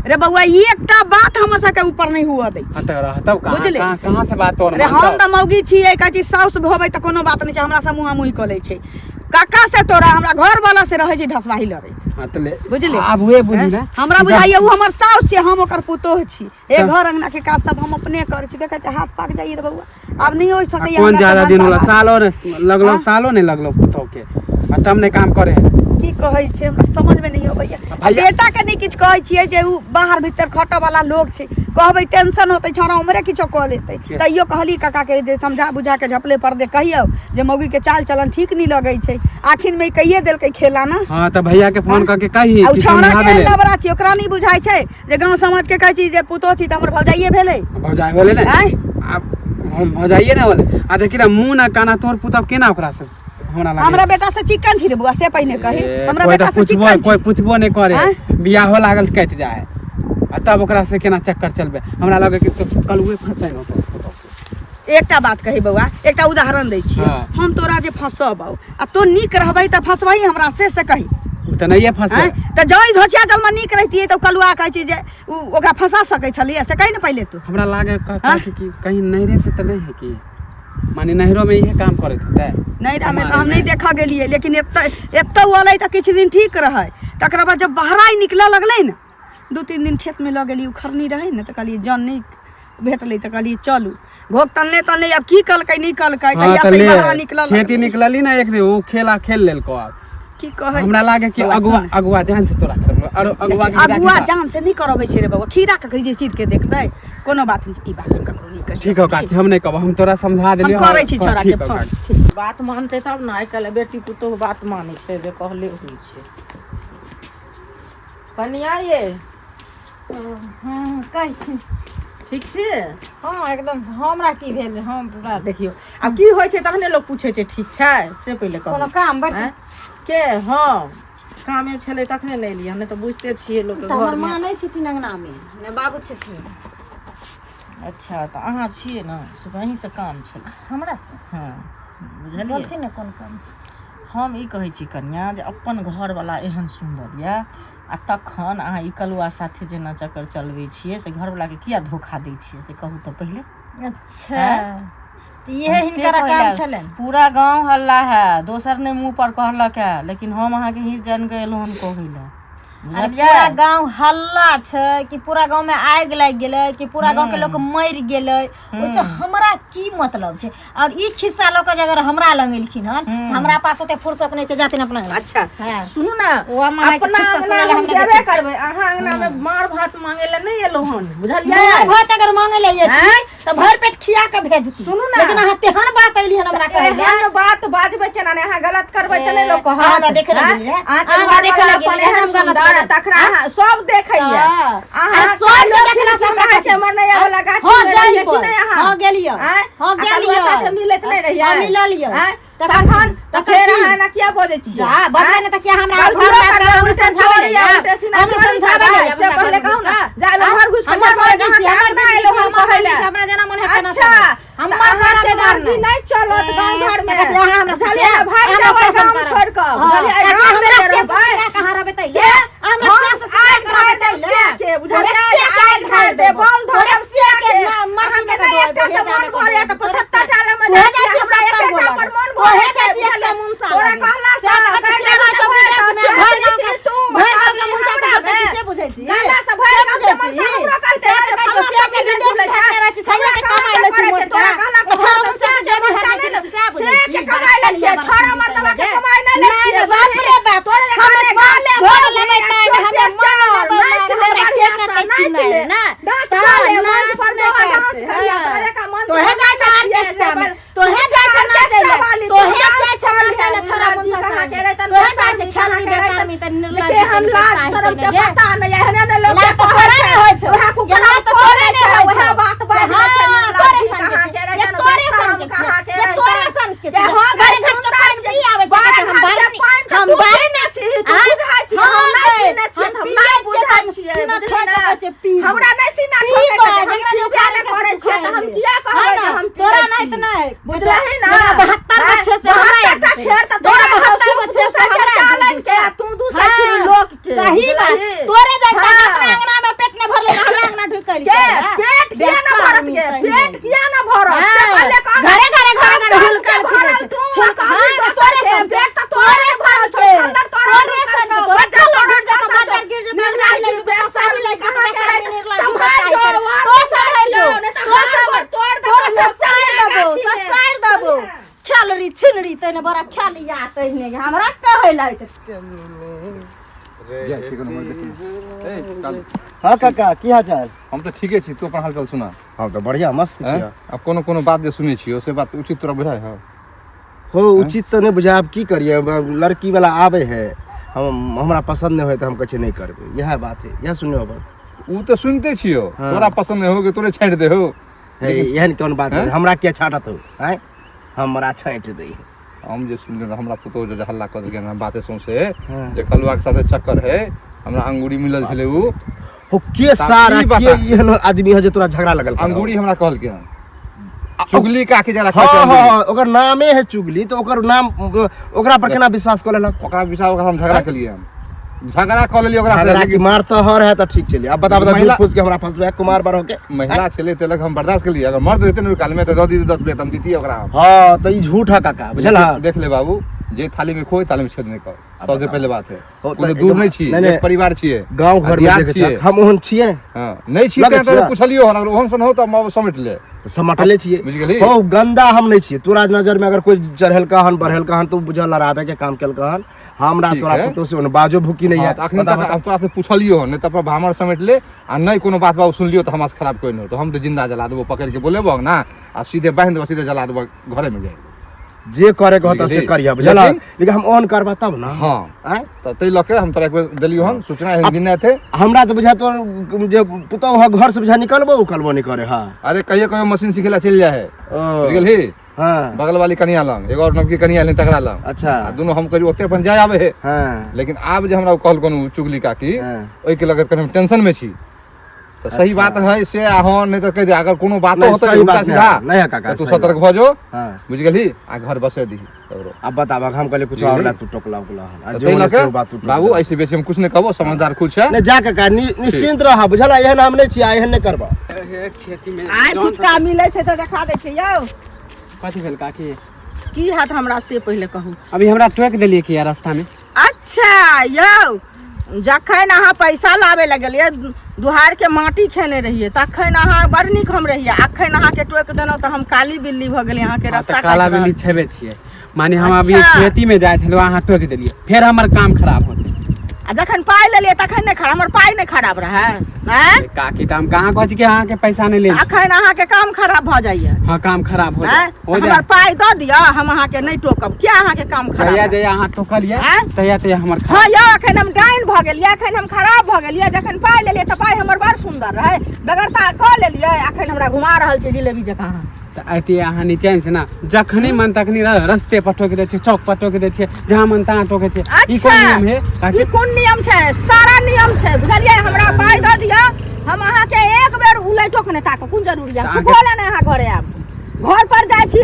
Speaker 1: रे बौआ, ई एकटा बात हमर सबके ऊपर नहि हुअ दै छै।
Speaker 6: हाँ तऽ रहतौ कहाँ?
Speaker 1: बुझली?
Speaker 6: कहाँ कहाँ से बात तोहर
Speaker 1: अरे हम
Speaker 6: मानतौ?
Speaker 1: तऽ मौगी छियै, कहै छी साउस भबै तऽ कोनो बात नहि छै, हमरा से मुँहा मुँही कऽ लै छै। काका से तोरा हमरा घर वाला से रहै छै ढसबाही लड़ैत।
Speaker 6: हाँ तऽ ले।
Speaker 1: बुझली?
Speaker 6: आब हुए बुझी ना।
Speaker 1: हमरा बुझाइए ओ हमर साउस छै, हम ओकर पुतोह छी। हे, घर अंगना के काज सब हम अपने करै छी। देखै छै हाथ पाक जाइए रे बौआ, आब नहि हो सकैए
Speaker 6: कोन
Speaker 1: हमरा से
Speaker 6: ज्यादा दिन होला?
Speaker 1: भनसा भात।
Speaker 6: सालो ने लगलो।
Speaker 1: हाँ?
Speaker 6: सालो नहीं लगलो पुतोह के आ तब नहीं काम करे।
Speaker 1: की कहै छै, हमरा समझमे नहि अबैया।
Speaker 6: भैया-
Speaker 1: बेटा के नहि किछु कहै छियै जे उ बाहर भीतर खटऽ वाला लोग छै, कहबै टेंशन होतै, छौड़ा उम्हरे किछो कऽ लेतै। तैयो कहली काका के जे समझा बुझा के झपले पर दे कहियौ जे मौगी के चाल चलन ठीक नहि लगै छै। आखिर मे कहिए देलकै खेला ना।
Speaker 6: हाँ तऽ भैया के फोन करके कही
Speaker 1: आ उ
Speaker 6: कि
Speaker 1: छौड़ा
Speaker 6: समझाबे
Speaker 1: के
Speaker 6: ले।
Speaker 1: लबड़ा छै, ओकरा नहि बुझाइ छै जे गाँव समाज के कहै छी जे पुतोह छी तऽ हमर भौजाइए भेलै।
Speaker 6: भौजाइ होले ने?
Speaker 1: आँय?
Speaker 6: आब भौजाइए ने होले। आ देखी ना मुँह ना काना, तोहर पुतोह केना ओकरा से हमरा लागे?
Speaker 1: हमरा बेटा से चिकन छी रे बौआ, से पहिने कही।
Speaker 6: ए,
Speaker 1: हमरा
Speaker 6: कोई
Speaker 1: बेटा
Speaker 6: तऽ
Speaker 1: से
Speaker 6: पूछबो
Speaker 1: चिकन
Speaker 6: कोई
Speaker 1: छी।
Speaker 6: पूछबो नहीं करे।
Speaker 1: आँय?
Speaker 6: बियाहो लागल कटि जाए आ तब ओकरा से केना चक्कर चलबे? हमरा लगे कि तो कलुए फंसतै ने ओकर पुतोह के।
Speaker 1: एकटा बात कही बौआ, एकटा उदाहरण दै छियै।
Speaker 6: हाँ।
Speaker 1: हम तोरा जे फंसबौ आ तो नीक रहबै तऽ फंसबही हमरा से, से कही।
Speaker 6: उ तऽ नहिए फंसे।
Speaker 1: आँय? तऽ जँ धोचिया जलमे नीक रहितियै तऽ ओ कलुआ कहै छै जे उ ओकरा फंसा सकै छलियै, से कही ने पहिले तू।
Speaker 6: हमरा लागे
Speaker 1: हाँ?
Speaker 6: कि कहीं नैहरे से तऽ नहीं है कि माने नैहरो में इहे काम करैत होतै।
Speaker 1: नैहरामे तऽ हम नहि देखऽ गेलियै, लेकिन एतऽ एतऽ एलै तऽ किछु दिन ठीक रहै, तकरा बाद जब बहराइ निकलऽ लगलै ने, 2-3 दिन खेतमे लऽ गेली, उखड़नी रहै ने तऽ कहलियै जन नहि भेटलै तऽ कहलियै चलू घोघ तनले तनले आब की कहलकै नहि कहलकै।
Speaker 6: हाँ
Speaker 1: कहिया
Speaker 6: तऽ
Speaker 1: से
Speaker 6: ले
Speaker 1: बहरा निकलऽ
Speaker 6: खेती
Speaker 1: लगलै।
Speaker 6: निकलली ना एक दिन ओ खेला खेल लेलको आब।
Speaker 1: की कहै
Speaker 6: हमरा लागे कि
Speaker 1: बौआ,
Speaker 6: अगुआ
Speaker 1: सुन।
Speaker 6: अगुआ जान से तोरा करबो आरो अगुआ के
Speaker 1: अगुआ जान से नहि करबै छै रे बौआ, खीरा के जे चीर के देखतै। कोनो बात नहि छै, ई बात सब ककरो नहि कहियौ।
Speaker 6: ठीक हो काकी, हम नहीं कहब, हम तोरा समझा
Speaker 1: हम
Speaker 6: देलियौ।
Speaker 1: करै छी छौड़ा के
Speaker 6: ठीक हो
Speaker 1: फोन।
Speaker 6: काकी।
Speaker 1: ठीक।
Speaker 5: बात मानतै तब ने। आइ काल्हि बेटी पुतोहु बात मानै छै जे कहले होइ छै। कनिया ये।
Speaker 2: हँ, कहि।
Speaker 5: ठीक छियै?
Speaker 2: हँ, एकदम से। हमरा की भेल, हम पूरा
Speaker 5: देखियौ आब की होइ छै तखने लोक पूछै छै ठीक छै, से पहिले
Speaker 2: कोनो
Speaker 5: कहू।
Speaker 2: काम बड़
Speaker 5: आँय? के हँ कामे छलै तखने नहि एलियै, नहि तऽ बुझिते छियै लोकके
Speaker 2: तऽ हमर
Speaker 5: घरमे।
Speaker 2: माँ नहि छथिन अंगनामे, ने बाबू छथिन।
Speaker 5: अच्छा तऽ अहाँ छियै ने, से अहीँसँ काम छलै।
Speaker 2: हमरा से?
Speaker 5: हँ, बुझलियै।
Speaker 2: बोलथिन ने, कोन काम छै?
Speaker 5: हम ई कहै छी कनिया जे अपन घरवला एहन सुन्दर यऽ आ तखन अहाँ ई कलुआ साथे जेना चक्कर चलबै छियै से घरवलाके किया धोखा दै छियै, से कहू तऽ पहिले।
Speaker 2: अच्छा तऽ इहे
Speaker 5: से
Speaker 2: हिनकर
Speaker 5: कहै
Speaker 2: काम
Speaker 5: लए
Speaker 2: छलनि।
Speaker 5: पूरा गाँव हल्ला है, दोसर नहि मुँह पर कहलक है, लेकिन हम अहाँके ही जान के एलहुँ हन कहै लए।
Speaker 2: अरे
Speaker 5: बुझलियै?
Speaker 2: पूरा गांव हल्ला छै कि पूरा गांव में आगि लागि गेलै, कि पूरा गांव के लोक मरि गेलै, ओहिसँ हमरा की मतलब छै? और ई खिस्सा लऽ कऽ जे अगर हमरा लग एलखिन हन तऽ हमरा पास ओते फुर्सत नहि छै, जाथिन अपना अंगना।
Speaker 5: अच्छा।
Speaker 2: हाँ।
Speaker 5: सुनू ने।
Speaker 2: ओ अम्मा के
Speaker 5: अपना
Speaker 2: खिस्सा
Speaker 5: अंगना
Speaker 2: सुनै लए
Speaker 5: हम
Speaker 2: हम नहि
Speaker 5: जेबे
Speaker 2: बैठल छी।
Speaker 5: करबै, अहाँ अंगना मे मार भात मांगे लए नहि एलहुँ हन, बुझलियै?
Speaker 2: मार भात अगर मांगे लए
Speaker 5: आँय?
Speaker 2: तऽ भरि पेट खिया के भेजती।
Speaker 5: सुनू ना।
Speaker 2: लेकिन अहाँ तेहन बात अइली हन हमरा कहै लए।
Speaker 5: एहन बात बाजबै केना नहि? अहाँ गलत करबै तऽ नहि लोक कहत?
Speaker 2: अहाँ हमरा देखै लए
Speaker 5: आँय?
Speaker 2: गेलियै?
Speaker 5: अहाँके
Speaker 2: अहाँ हमरा
Speaker 5: घरवाला
Speaker 2: देखै लए
Speaker 5: अपन
Speaker 2: गेलियै?
Speaker 5: एहन
Speaker 2: हम गलत
Speaker 5: सुन्दर,
Speaker 2: करब।
Speaker 5: तखन अहाँ सब देखैया।
Speaker 2: हँ।
Speaker 5: अहाँ
Speaker 2: आ सब
Speaker 5: लोक
Speaker 2: देखला से हमरा
Speaker 5: कहै छै हमर नहि वाला गाछी
Speaker 2: हँ,
Speaker 5: में रहियै कि
Speaker 2: जाइबै।
Speaker 5: नहि अहाँ?
Speaker 2: हँ, गेलियै।
Speaker 5: आँय?
Speaker 2: हँ,
Speaker 5: आ कलुआ
Speaker 2: गेलियै।
Speaker 5: साथे मिलैत नहि रहियै?
Speaker 2: हँ, मिललियै।
Speaker 5: आँय?
Speaker 2: तखन
Speaker 5: तखन तऽ
Speaker 2: तखन
Speaker 5: फेर
Speaker 2: की?
Speaker 5: अहाँ एना किया बजै छियै?
Speaker 2: जा बजबै ने तऽ किया हमरा
Speaker 5: गलतियो
Speaker 2: घर
Speaker 5: करबै,
Speaker 2: हमरा
Speaker 5: उल्टे
Speaker 2: समझाबै
Speaker 5: चोरी
Speaker 2: ने
Speaker 5: आ
Speaker 2: आब?
Speaker 5: उल्टे सीना
Speaker 2: हमरा
Speaker 5: चोरी
Speaker 2: समझाबै
Speaker 5: करबै,
Speaker 2: ने
Speaker 5: से
Speaker 2: आब हमरा
Speaker 5: पहिले
Speaker 2: घर
Speaker 5: कहू ने।
Speaker 2: घुसि
Speaker 5: जा, एहिमे
Speaker 2: कऽ।
Speaker 5: घर घुसि कऽ
Speaker 2: हमर
Speaker 5: चलबै,
Speaker 2: मर्जी
Speaker 5: अहाँके
Speaker 2: छी, हमर
Speaker 5: अपना
Speaker 2: जिंदगी
Speaker 5: एलहुँ
Speaker 2: छी,
Speaker 5: हम
Speaker 2: हमर
Speaker 5: कहै
Speaker 2: मर्जी
Speaker 5: लए।
Speaker 2: छी, हमरा जेना मन हेतै तेना
Speaker 5: अच्छा,
Speaker 2: करबै।
Speaker 5: तऽ
Speaker 2: हमर
Speaker 5: अहाँके
Speaker 2: घर
Speaker 5: मर्जी नहि चलत गाँव घरमे।
Speaker 2: तऽ कथी अहाँ हमरा
Speaker 5: बुझलियै
Speaker 2: सिखायब?
Speaker 5: ने, भागि
Speaker 2: अहाँ
Speaker 5: जाउ
Speaker 2: हमरा
Speaker 5: एहि
Speaker 2: शासन
Speaker 5: गाम
Speaker 2: करब।
Speaker 5: छोड़ि कऽ।
Speaker 2: हँ,
Speaker 5: बुझलियै, एहि
Speaker 2: कियाकि
Speaker 5: गाममे
Speaker 2: हमरा
Speaker 5: नहि
Speaker 2: से
Speaker 5: रहबै।
Speaker 2: ससुरा कहाँ रहबै तै
Speaker 5: के?
Speaker 2: हमरा
Speaker 5: हम
Speaker 2: सास ससुरा
Speaker 5: आगि
Speaker 2: कहाँ
Speaker 5: ढारि
Speaker 2: रहबै
Speaker 5: देब
Speaker 2: तै
Speaker 5: से के, बुझलियै?
Speaker 2: तोरे से के
Speaker 5: आगि ढारि देब, बॉल धरब से के।
Speaker 2: माटी
Speaker 5: अहाँके
Speaker 2: में
Speaker 5: नहि एकटा से मन भरैया तऽ 75 टा लमे जाइ छियै, हमरा एकेटा पर मन भरै छै, बुझलियै? तोरा कहला से कहि देबै तऽ भरि गाँव छी तू, बताबी हमरा मे। गाना से भरि गाँव के मनसा हमरो कहतै जे फल्लाँ सब मिलै जुलै छै। हमरा कहाँ के करै छै? तोरा कहला से भरत से के मोटका नहि ने, से के कमाइ लै छियै, छोड़ा मर्दबा के कमाइ नहि लै छियै।
Speaker 2: बाप रे बाप,
Speaker 5: तोरे
Speaker 2: हम
Speaker 5: जकाँ गाले
Speaker 2: घर
Speaker 5: बोली,
Speaker 2: लेबै
Speaker 5: आ
Speaker 2: तैं
Speaker 5: चोटे
Speaker 2: हमे मन
Speaker 5: चार,
Speaker 2: लेबै
Speaker 5: नाचि ले
Speaker 2: हमरा
Speaker 5: बढ़िआँ
Speaker 2: के
Speaker 5: सँ,
Speaker 2: कहै
Speaker 5: नाचि
Speaker 2: छी
Speaker 5: ले।
Speaker 2: ना।
Speaker 5: नाच
Speaker 2: तऽ
Speaker 5: कऽ ले,
Speaker 2: नाच
Speaker 5: मंच पर
Speaker 2: नहि
Speaker 5: जो आ डांस
Speaker 2: करतै,
Speaker 5: करिया,
Speaker 2: हँ।
Speaker 5: तोरा जकाँ मंच
Speaker 2: तोहे
Speaker 5: पर
Speaker 2: जाइ छै
Speaker 5: नाचै छियै,
Speaker 2: ऑर्केस्ट्रा
Speaker 5: से
Speaker 2: में,
Speaker 5: पर-
Speaker 2: तोहे जाइ छै नाचै
Speaker 5: ऑर्केस्ट्रा
Speaker 2: लए,
Speaker 5: वाली, तू
Speaker 2: तोहे
Speaker 5: डांस
Speaker 2: जाइ छै
Speaker 5: कऽ
Speaker 2: नाचै लए
Speaker 5: ले,
Speaker 2: छोरा
Speaker 5: जी
Speaker 2: मुनसा
Speaker 5: कहाँ के
Speaker 2: संगे।
Speaker 5: रहतन,
Speaker 2: तोहे जाइ
Speaker 5: बेसामी
Speaker 2: छै
Speaker 5: कहाँ
Speaker 2: खेलनी
Speaker 5: के रहतन,
Speaker 2: बेसामी तऽ
Speaker 5: जे
Speaker 2: निर्लज्ज
Speaker 5: केहन
Speaker 2: तनी
Speaker 5: लाज
Speaker 2: पैसा
Speaker 5: शरम के
Speaker 2: हेतै ने
Speaker 5: पता नहि एहने ने लोक
Speaker 2: लाज
Speaker 5: के
Speaker 2: तऽ
Speaker 5: कहै
Speaker 2: तोरे
Speaker 5: छै
Speaker 2: नहि होइ छौ।
Speaker 5: ओएह कुकरा
Speaker 2: लाज तऽ
Speaker 5: करै
Speaker 2: तोरे
Speaker 5: छै
Speaker 2: नहि होइ
Speaker 5: ओएह
Speaker 2: छौ।
Speaker 5: बात बाजै
Speaker 2: हँ,
Speaker 5: छै
Speaker 2: तोरे
Speaker 5: निर्लज्ज
Speaker 2: सन के
Speaker 5: कहाँ
Speaker 2: छै।
Speaker 5: के
Speaker 2: जे
Speaker 5: रहतन
Speaker 2: तोरे सन
Speaker 5: बेशरम
Speaker 2: के छै।
Speaker 5: कहाँ के
Speaker 2: जे तोरे
Speaker 5: रहतन
Speaker 2: सन के
Speaker 5: जे
Speaker 2: छै।
Speaker 5: हँ गै
Speaker 2: बारह घाट के
Speaker 5: सुन्दर
Speaker 2: पानि
Speaker 5: छै
Speaker 2: पी आबै छै,
Speaker 5: बारह
Speaker 2: हम
Speaker 5: घाट के
Speaker 2: बारह-
Speaker 5: पानि तऽ
Speaker 2: हम
Speaker 5: तू
Speaker 2: बारह-
Speaker 5: पीने छिही तू
Speaker 2: आँय?
Speaker 5: बुझै छी
Speaker 2: हँ
Speaker 5: हम नहि
Speaker 2: गै,
Speaker 5: पीने छियै
Speaker 2: हम
Speaker 5: तऽ हम
Speaker 2: पियै
Speaker 5: नहि
Speaker 2: छियै
Speaker 5: बुझै
Speaker 2: तऽ हम
Speaker 5: छियै
Speaker 2: सीना
Speaker 5: बुझली
Speaker 2: ठोकि
Speaker 5: ने
Speaker 2: कऽ छै, पी।
Speaker 5: हमरा नहि सीना
Speaker 2: पी
Speaker 5: ठोकै के
Speaker 2: बा,
Speaker 5: छै हम
Speaker 2: जकरा
Speaker 5: पीबे
Speaker 2: जे
Speaker 5: नहि करै छियै तऽ हम किया
Speaker 2: हँ
Speaker 5: कहबै
Speaker 2: ने,
Speaker 5: जे हम
Speaker 2: तोरा
Speaker 5: पियै
Speaker 2: नहि
Speaker 5: छी
Speaker 2: तऽ नहि।
Speaker 5: बुझलही ने
Speaker 2: जेना 72 गो छै से हमरा
Speaker 5: 72 टा
Speaker 2: एक
Speaker 5: छेड़ तऽ
Speaker 2: जेना
Speaker 5: तोरा छौ
Speaker 2: 72 गो
Speaker 5: सूप
Speaker 2: छै से
Speaker 5: दूसै छै
Speaker 2: हमरा एक
Speaker 5: चालनि के आ तू दूसै छी
Speaker 2: हँ,
Speaker 5: लोक के
Speaker 2: सही बात।
Speaker 5: बुझलही
Speaker 2: तोरे जाइ
Speaker 5: हँ।
Speaker 2: अपना अंगना में पेट नहि भरलै तऽ हमरा अंगना ढुकि
Speaker 5: के
Speaker 2: गेलै।
Speaker 5: पेट किया न भरत के पेट किया न भरत से
Speaker 2: हँ।
Speaker 5: पहिले कह
Speaker 2: घरे घरे घरे घरे
Speaker 5: सब
Speaker 2: हुलकल
Speaker 5: के भरल
Speaker 2: फिरै छै।
Speaker 5: तू आ कहबी
Speaker 2: हँ,
Speaker 5: दोसर
Speaker 2: तोरे
Speaker 5: के
Speaker 2: सन के।
Speaker 5: पेट तऽ तोरे ने भरल छौ
Speaker 2: तोरे
Speaker 5: खल्लर तोरे
Speaker 2: सन
Speaker 5: ढुकल
Speaker 2: के।
Speaker 5: छौ
Speaker 2: तोरे
Speaker 5: बच्चा
Speaker 2: खल्लर
Speaker 5: तोरे
Speaker 2: गिर जेतौ,
Speaker 5: खसल छौ
Speaker 2: बज्जर गिर जेतौ,
Speaker 5: निर्लज्ज
Speaker 2: निर्लज्ज
Speaker 5: बेशर्म
Speaker 2: निर्लज्ज
Speaker 5: कहाँ के
Speaker 2: बेशर्म,
Speaker 5: रहत
Speaker 2: निर्लज्ज
Speaker 5: सम्हार
Speaker 2: बेशर्म।
Speaker 5: जो
Speaker 2: तो
Speaker 5: और
Speaker 2: सम्हार जो,
Speaker 5: नहीं तऽ
Speaker 2: तो
Speaker 5: हाथ
Speaker 2: सम्हार-
Speaker 5: गोड़ तोड़
Speaker 2: तो
Speaker 5: देतौ
Speaker 2: ससारि देबो,
Speaker 5: गाछी में।
Speaker 2: ससारि देबो। खेलरी छिनरी तैने बड़ा खेलिया तैने हमरा कहै लायक
Speaker 3: जाइ छी कोनो देखी। ए, कालू,
Speaker 4: हाँ काका की हाल चाल?
Speaker 3: हम तऽ ठीके छी, तू अपन हालचाल सुना।
Speaker 4: हम तऽ बढ़िया मस्त
Speaker 3: आँय?
Speaker 4: छियै।
Speaker 3: आब कोनो कोनो बात जे सुनै छियौ से बात उचित तोरा बुझाइ हौ?
Speaker 4: हो उचित तऽ नहि बुझाय, आब की करियै, लड़की वाला आबै है, हम हमरा पसन्द नहि होइ तऽ हम कहै छियै नहि करबै, इएह बात है, इएह सुनने होबऽ।
Speaker 3: ओ तऽ सुनिते छियौ।
Speaker 4: हाँ।
Speaker 3: तोरा पसन्द नहि हो कि तोरे छाँटि दे हो?
Speaker 4: हे, एहन कोन बात है?
Speaker 3: हैं?
Speaker 4: हमरा किया छाँटत हो? आँय, हमरा छाँटि दै।
Speaker 3: हम जे सुनलियै हमरा पुतोहु जे हल्ला कऽ देलकै हन बाते सौंसे
Speaker 4: हाँ।
Speaker 3: जे कलुआ के साथे चक्कर है, हमरा अंगूरी मिलल छलै उ।
Speaker 4: हो के सारा
Speaker 3: ई
Speaker 4: के
Speaker 3: बता।
Speaker 4: एहन आदमी है जे तोरा झगड़ा लगल करौ?
Speaker 3: अंगूरी हमरा कहलकै हन चुगली काकी जरा
Speaker 4: हाँ
Speaker 3: कहै छै
Speaker 4: हाँ
Speaker 3: अंगूरी।
Speaker 4: हाँ, ओकर नामे है चुगली, तऽ ओकर नाम ओकरा पर केना विश्वास कऽ लेलक?
Speaker 3: ओकरा विचार ओकरा हम झगड़ा केलियै हन, झगड़ा कऽ लेलियै ओकरा से,
Speaker 4: झगड़ा की
Speaker 3: लेकिन
Speaker 4: मार तऽ हर है तऽ ठीक चलिए। अब बता बता, झूठ
Speaker 3: महिला-
Speaker 4: फूस के हमरा फंसबे कुमार बर होके?
Speaker 3: महिला छलै तेलक हम बर्दाश्त केलियै, अगर मर्द रहतै ने ओहि कालमे तऽ दऽ दितै 10 रुपया तऽ हम दितियै ओकरा हम।
Speaker 4: हाँ तऽ ई झूठ है काका, बुझल है?
Speaker 3: देख ले बाबू, जे थाली में खोइ थाली में छेद नहीं कर, सबसे पहले बात है।
Speaker 4: हो, तऽ
Speaker 3: कोनो दूर
Speaker 4: एकदम-
Speaker 3: नहीं छी,
Speaker 4: नहीं, नहीं।
Speaker 3: एक परिवार छियै,
Speaker 4: गाँव घर में
Speaker 3: दियाद
Speaker 4: देखै
Speaker 3: छियै।
Speaker 4: छियै, हम ओहन छियै?
Speaker 3: हाँ, नहीं छी
Speaker 4: लगै
Speaker 3: तें
Speaker 4: छियै?
Speaker 3: तऽ पुछलियो हन, अगर ओहन सन हो तऽ हम समेट ले।
Speaker 4: समटले छियै।
Speaker 3: बुझि गेलही?
Speaker 4: हो गंदा हम नहीं छियै। तोरा नजर में अगर कोई चढ़ेलका हन बढ़ेलका हन तऽ बुझल लड़ाबे के काम केलका हन। हमरा
Speaker 3: ठीक
Speaker 4: तोरा
Speaker 3: है।
Speaker 4: पुतोह से ओहन बाजो भूकी नहीं
Speaker 3: हाँ,
Speaker 4: है।
Speaker 3: तऽ अखन
Speaker 4: बता,
Speaker 3: तक
Speaker 4: बता।
Speaker 3: हम तोरा से पुछलियो हन, नहीं तऽ अपन भामर समेट ले आ नहीं कोनो बात बाबू सुनलियो तऽ हमरा से खराब कोई नहीं हो, तऽ हम तऽ जिंदा जला देबो, पकड़ के बोलेबो ना आ सीधे बान्हि देबो, सीधे जला देबो घरे में जाए।
Speaker 4: जे करे के होता से
Speaker 3: बुझि गेलही?
Speaker 4: करिया, बुझल?
Speaker 3: लेकिन-
Speaker 4: लेकिन हम ओहन करबा तब ना।
Speaker 3: हाँ।
Speaker 4: आँय?
Speaker 3: तऽ ताहि लऽ के हम तोरा एक बेर देलियो हन सूचना, एहन दिन नहि थे।
Speaker 4: हमरा तऽ बुझा तोर जे पुतोह है घर से बुझा निकलबो उकलबो नहीं करे। हाँ
Speaker 3: अरे कहियो कहियो मशीन सिखे ला चलि जाइ है।
Speaker 4: ओ,
Speaker 3: बुझि गेलही?
Speaker 4: हाँ।
Speaker 3: बगल वाली कनिया लंग एगो और नवकी कनिया एलनि तकरा लंग।
Speaker 4: अच्छा।
Speaker 3: आ दुनू हम कहियो ओते अपन जाय आबै है।
Speaker 4: हाँ।
Speaker 3: लेकिन आब जे हमरा ओ कहल कोनो चुगली काकी,
Speaker 4: हाँ।
Speaker 3: ओहिके लऽ के कनि हम टेंशन में छी। तऽ सही
Speaker 4: अच्छा।
Speaker 3: बात है से आ हाँ, नहीं तऽ कहि दे अगर कोनो बातो
Speaker 4: नहीं,
Speaker 3: होतै
Speaker 4: सही
Speaker 3: उल्टा
Speaker 4: बात नहीं
Speaker 3: सीधा
Speaker 4: है, नहीं है काका,
Speaker 3: तऽ तू
Speaker 4: सही
Speaker 3: सतर्क
Speaker 4: बात।
Speaker 3: भऽ जो।
Speaker 4: हाँ।
Speaker 3: बुझि गेलही? आ घर बसे दीही ककरो।
Speaker 4: अब बताबक हम कहले कुछ और ला तू टोकला उकला हन। आ
Speaker 3: तऽ
Speaker 4: जे
Speaker 3: ताहि
Speaker 4: होले
Speaker 3: लऽ
Speaker 4: से
Speaker 3: के
Speaker 4: बात तू टोक
Speaker 3: बाबू
Speaker 4: देला।
Speaker 3: ऐसे बेसी हम कुछ नहि कहबो, समझदार खुद छै।
Speaker 4: नहीं जा काका, निश्चिंत रह, बुझल? एहन हम नहीं छियै, एहन नहीं करबा।
Speaker 6: खेती में
Speaker 5: आइ
Speaker 6: जौन
Speaker 5: फुचका मिलै छै तऽ देखा दै छै यौ।
Speaker 6: कथी भेल काकी?
Speaker 5: की हाथ हमरा से पहिले कहू।
Speaker 6: अभी हमरा टोकि देलियै किया रास्ता में?
Speaker 5: अच्छा यौ, जखन अहाँ पैसा लाबै लए गेलियै दुहार के माटी खेने रहियै, तखन अहाँ बड़ नीक हम रहियै, अखन अहाँके टोकि देलहुँ तऽ हम काली बिल्ली भऽ गेलियै अहाँके
Speaker 6: हाँ, तऽ
Speaker 5: रास्ता
Speaker 6: काला
Speaker 5: काटि रहल
Speaker 6: बिल्ली छेबे छियै, माने हम अभी
Speaker 5: अच्छा।
Speaker 6: खेती में जाइ छलहुँ, अहाँ टोकि देलियै, फेर हमर काम खराब होतै।
Speaker 5: आ जखन पाइ लेलियै तखन नहि खराब, हमर पाइ नहि खराब रहै? आँय?
Speaker 6: काकी, तऽ हम कहाँ कहै छी कि अहाँके पैसा नहि लेब।
Speaker 5: अखन अहाँके काम खराब भऽ जाइए।
Speaker 6: हाँ, काम खराब हो जाए।
Speaker 5: आँय?
Speaker 6: हो
Speaker 5: हमर
Speaker 6: जाए।
Speaker 5: पाइ दऽ दिअ, हम अहाँके नहि टोकब। किया अहाँके काम खराब
Speaker 6: जहिया
Speaker 5: हैत?
Speaker 6: जहिया अहाँ टोकलियै
Speaker 5: आँय?
Speaker 6: तहिया तहिया हमर
Speaker 5: हाँ
Speaker 6: खराब।
Speaker 5: यौ, अखन हम डाइन भऽ गेलियै, अखन हम खराब भऽ गेलियै। जखन पाइ लेलियै तऽ पाइ हमर बड़ सुन्दर रहै, बेगरता कऽ लेलियै, अखन हमरा घुमा रहल छै जिलेबी जकाँ अहाँ।
Speaker 6: तऽ अयतियै अहाँ निचैन से ना, जखनी मन तखनी रस्ते पर टोकि दै छियै, चौक पर टोकि दै छियै, जहाँ मन तहाँ टोकै छियै। ई कोन
Speaker 5: अच्छा
Speaker 6: नियम है काकी?
Speaker 5: ई कोन नियम छै? सारा नियम छै, बुझलियै? हमरा पाइ दऽ दिअ, हम अहाँके एक बेर उलैटो के नहि ताकब। कोन जरूरी है?
Speaker 6: तऽ अहाँके-
Speaker 5: चुपो लए नहि अहाँ घरे आयब। घर पर जाइ छी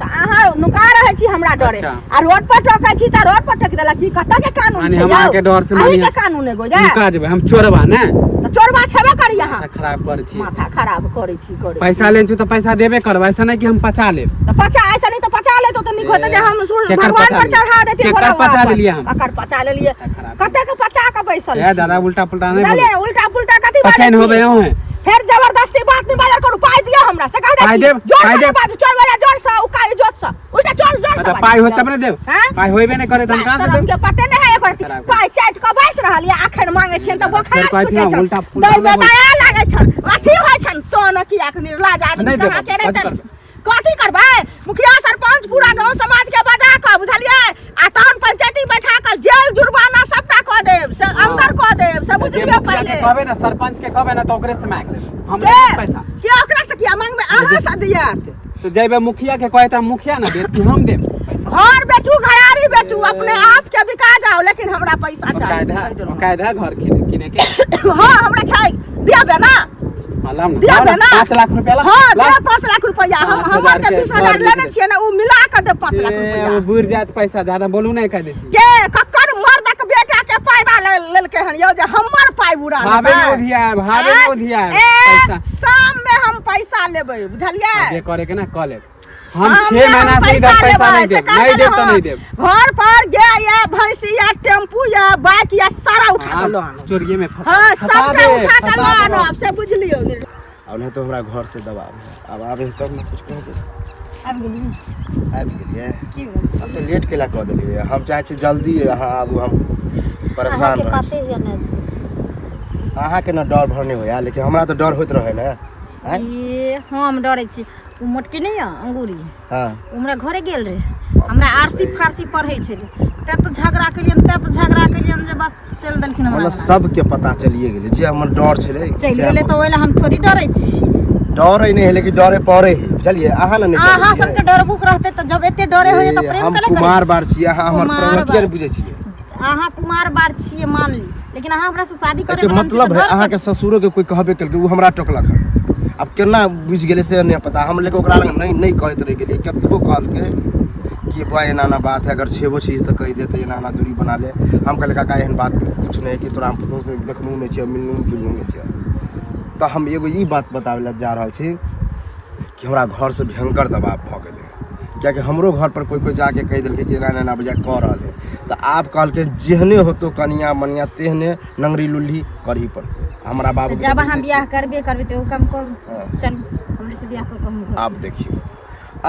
Speaker 5: तऽ अहाँ नुका रहै छी हमरा डरे।
Speaker 6: अच्छा।
Speaker 5: आ रोड पर टोकै छी तऽ रोड पर टोकि देलक। ई कतऽ के कानून
Speaker 6: माने
Speaker 5: छै
Speaker 6: हम
Speaker 5: यौ?
Speaker 6: अहाँके डर से
Speaker 5: अहीं
Speaker 6: मानिए
Speaker 5: के कानून एगो ये।
Speaker 6: नुका जेबै हम, चोरबा ने।
Speaker 5: तऽ चोरबा छेबे करी अहाँ।
Speaker 6: माथा खराब करै छी।
Speaker 5: माथा खराब करै छी, करै छी।
Speaker 6: पैसा लेने छी तऽ पैसा देबे करबै, ऐसा नहि कि हम पचा लेब।
Speaker 5: तऽ पचा, ऐसा नहि तऽ पचा लेतो तऽ नीक होतै जे हम सूर्य
Speaker 6: केकर
Speaker 5: भगवान
Speaker 6: पचा
Speaker 5: पर
Speaker 6: लेलियै?
Speaker 5: चढ़ा देतियै।
Speaker 6: केकर
Speaker 5: भोला बाबा
Speaker 6: पचा
Speaker 5: पर।
Speaker 6: लेलियै हम?
Speaker 5: ककर पचा लेलियै?
Speaker 6: माथा खराब।
Speaker 5: कते के पचा के बैसल
Speaker 6: ए
Speaker 5: छी?
Speaker 6: दादा, उल्टा पुल्टा नहि
Speaker 5: बुझलियै?
Speaker 6: बोलू।
Speaker 5: उल्टा पुल्टा कथी बाजै
Speaker 6: पचैन
Speaker 5: छी?
Speaker 6: होबे अहूँ।
Speaker 5: फेर जबरदस्ती बात नहि बाजल करू। पाइ दिअ हमरा, से कहि दै
Speaker 6: पाइ
Speaker 5: छी।
Speaker 6: देब,
Speaker 5: जोर
Speaker 6: पाइ
Speaker 5: से
Speaker 6: देब।
Speaker 5: बाजू, चोर बजा जोर से, उका जोर से, उल्टा चोर जोर से
Speaker 6: अच्छा
Speaker 5: बाजै
Speaker 6: पाइ होत
Speaker 5: छी।
Speaker 6: तब ने देब।
Speaker 5: हैं?
Speaker 6: पाइ होइबे नहि करे तऽ हम कहाँ से
Speaker 5: शरम
Speaker 6: देब?
Speaker 5: के पते नहि है एकर।
Speaker 6: खराब।
Speaker 5: पाइ चाटि कऽ बैस रहल ये, अखन मांगे छियनि तऽ बोखार
Speaker 6: फेर कहै छी
Speaker 5: छूटै
Speaker 6: ने,
Speaker 5: छनि,
Speaker 6: उल्टा पुल्टा
Speaker 5: दै
Speaker 6: नहि बोल।
Speaker 5: दया लागै छनि, अथी होइ छनि तो न किया के निर्लाज आदमी
Speaker 6: नहि देब,
Speaker 5: कहाँ के
Speaker 6: कथी
Speaker 5: रहतनि?
Speaker 6: करबै?
Speaker 5: कथी करबै? मुखिया सरपंच पूरा गांव समाज के बजा कऽ, बुझलियै, आ तहन पंचायती बैठा कऽ जेल जुर्माना सबटा कऽ देब, से अंदर कऽ देब, से
Speaker 6: जे
Speaker 5: बुझलियौ?
Speaker 6: मुखिया के
Speaker 5: पहिले
Speaker 6: कहबै ने, सरपंच के कहबै ने, तऽ ओकरे से मांगि लेबै हम।
Speaker 5: के
Speaker 6: नहि देब पैसा।
Speaker 5: के ओकरा से किया मांगबै? अहाँ से दियत।
Speaker 6: तऽ जेबै मुखिया के कहै तऽ मुखिया ने देत कि हम देब पैसा?
Speaker 5: घर बेचू, घरारी बेचू, अपने आप के बिका जाओ, लेकिन हमरा पैसा चाही, से कहि देलहुँ।
Speaker 6: कायदा घर किने के।
Speaker 5: हाँ, हमरा छै, दियाबे ना।
Speaker 6: हाँ, लाउ ने,
Speaker 5: दियाबे
Speaker 6: लाउ ने,
Speaker 5: ना।
Speaker 6: 5 लाख रुपया ला।
Speaker 5: हाँ,
Speaker 6: ला।
Speaker 5: दे 5 लाख रुपया। हम
Speaker 6: पाँच
Speaker 5: हमर
Speaker 6: हजार
Speaker 5: के
Speaker 6: के
Speaker 5: 20 हजार
Speaker 6: घर
Speaker 5: लेने
Speaker 6: लिख
Speaker 5: छियै ने, उ मिला के दे 5 लाख
Speaker 6: ए,
Speaker 5: रुपया।
Speaker 6: ओ बुढ़ जायत पैसा, ज्यादा बोलू नहि, कह दै छी।
Speaker 5: के ककर मर्दक बेटा के पैदा लेलकै हन यौ जे हमर पाइ उड़ा
Speaker 6: भावे
Speaker 5: लेतै?
Speaker 6: ने उधियाएब, भावे ने उधियाएब
Speaker 5: ए,
Speaker 6: पैसा।
Speaker 5: शाम में हम पैसा लेबै, बुझलियै?
Speaker 6: जे करे के ना कऽ लेब। हम
Speaker 5: शाम
Speaker 6: 6
Speaker 5: में हम
Speaker 6: महीना से इधर पैसा
Speaker 5: लेबै,
Speaker 6: नहीं
Speaker 5: से
Speaker 6: देब,
Speaker 5: कह
Speaker 6: नहीं देब तऽ
Speaker 5: देलहुँ।
Speaker 6: नहीं देब।
Speaker 5: घर पर गाय या भैंसी या टेम्पू या बाइक या सारा उठा के लऽ आनब।
Speaker 6: चोरिये में फंसा
Speaker 5: हाँ,
Speaker 6: फंसा
Speaker 5: सबटा
Speaker 6: देब,
Speaker 5: उठा के
Speaker 6: फंसा
Speaker 5: लऽ
Speaker 6: देब।
Speaker 5: आनब, से बुझलियौ?
Speaker 4: आब नहि तऽ हमरा घरसँ दबाव है। आब आबै है तब ने कुछ कहबै।
Speaker 2: आबि गेलियै।
Speaker 4: आबि गेलियै।
Speaker 2: की भेल?
Speaker 4: अब तऽ लेट केला कऽ देलियै। हम चाहै छी जल्दी अहाँ आबू, हम परेशान
Speaker 2: अहाँके
Speaker 4: रहै छी।
Speaker 2: पते यऽ ने।
Speaker 4: अहाँके ने डर भर नहि होइए, लेकिन हमरा तऽ डर होइत रहै ने, आँय?
Speaker 2: ई हम डरै छी? ओ मोटकी नहि यऽ अंगूरी?
Speaker 4: हँ।
Speaker 2: ओ हमरा घरे गेल रहे, हमरा आरसी फारसी पढ़ै छलै, तब तऽ झगड़ा केलियनि, तब तऽ झगड़ा केलियनि जे बस चलि देलखिन हमरा
Speaker 4: मतलब
Speaker 2: अंगना।
Speaker 4: सबके पता चलिए गेलै जे हमर डर छलै।
Speaker 2: चलि
Speaker 4: सएह
Speaker 2: गेलै तऽ ओहि लए हम थोड़ी डरै छी।
Speaker 4: डरै नहि है, लेकिन डरे पड़े है, बुझलियै? अहाँ ने नहि डरै
Speaker 2: अहाँ
Speaker 4: छियै।
Speaker 2: सबके डरबुक रहतै तऽ जब एते डरे होइए तऽ
Speaker 4: ए,
Speaker 2: प्रेम
Speaker 4: हम
Speaker 2: केना करै
Speaker 4: कुमार
Speaker 2: छी?
Speaker 4: बार छियै, अहाँ हमर
Speaker 2: कुमार
Speaker 4: प्रॉब्लम किया
Speaker 2: बार।
Speaker 4: नहि बुझै छियै?
Speaker 2: अहाँ कुमार बार छियै मान ली, लेकिन अहाँ हमरा से शादी करे
Speaker 4: एहिके
Speaker 2: वाला छी
Speaker 4: मतलब
Speaker 2: तऽ
Speaker 4: है
Speaker 2: डर
Speaker 4: अहाँके ससुरोके कोइ कहबे केलकै, ओ हमरा टोकलक हन। आब केना बुझि गेलै से नहि पता हम, लेकिन ओकरा लग नहि नहि कहैत रहि गेलियै। कतबो कहलकै कि बौआ एना एना बात है, अगर छेबो चीज तऽ कहि देते, एना एना दूरी बना ले। हम कहलियै काका, एहन बात कुछ नहि है कि तोरा हम पुतोहसँ देखनहुँ नहि छियै, मिलनहुँ जुलनहुँ नहि छियै। तऽ हम एगो ई बात बताबै लए जा रहल छी कि हमरा घरसँ भयङ्कर दबाव भऽ गेलै, कियाकि हमरो घर पर कोइ कोइ जाके कहि देलकै कि एना एना एना बुझाइ कऽ रहल है। तऽ आब कहलकै जेहने होतो कनिया मनिया तेहने नंगरी लुल्ही करही पड़तै हमरा बाबू।
Speaker 2: जब अहाँ बियाह करबे करबै तऽ एगो काम करू।
Speaker 4: हाँ।
Speaker 2: चलू, हमरे से बियाह कऽ कऽ हम घर
Speaker 4: आब देखियौ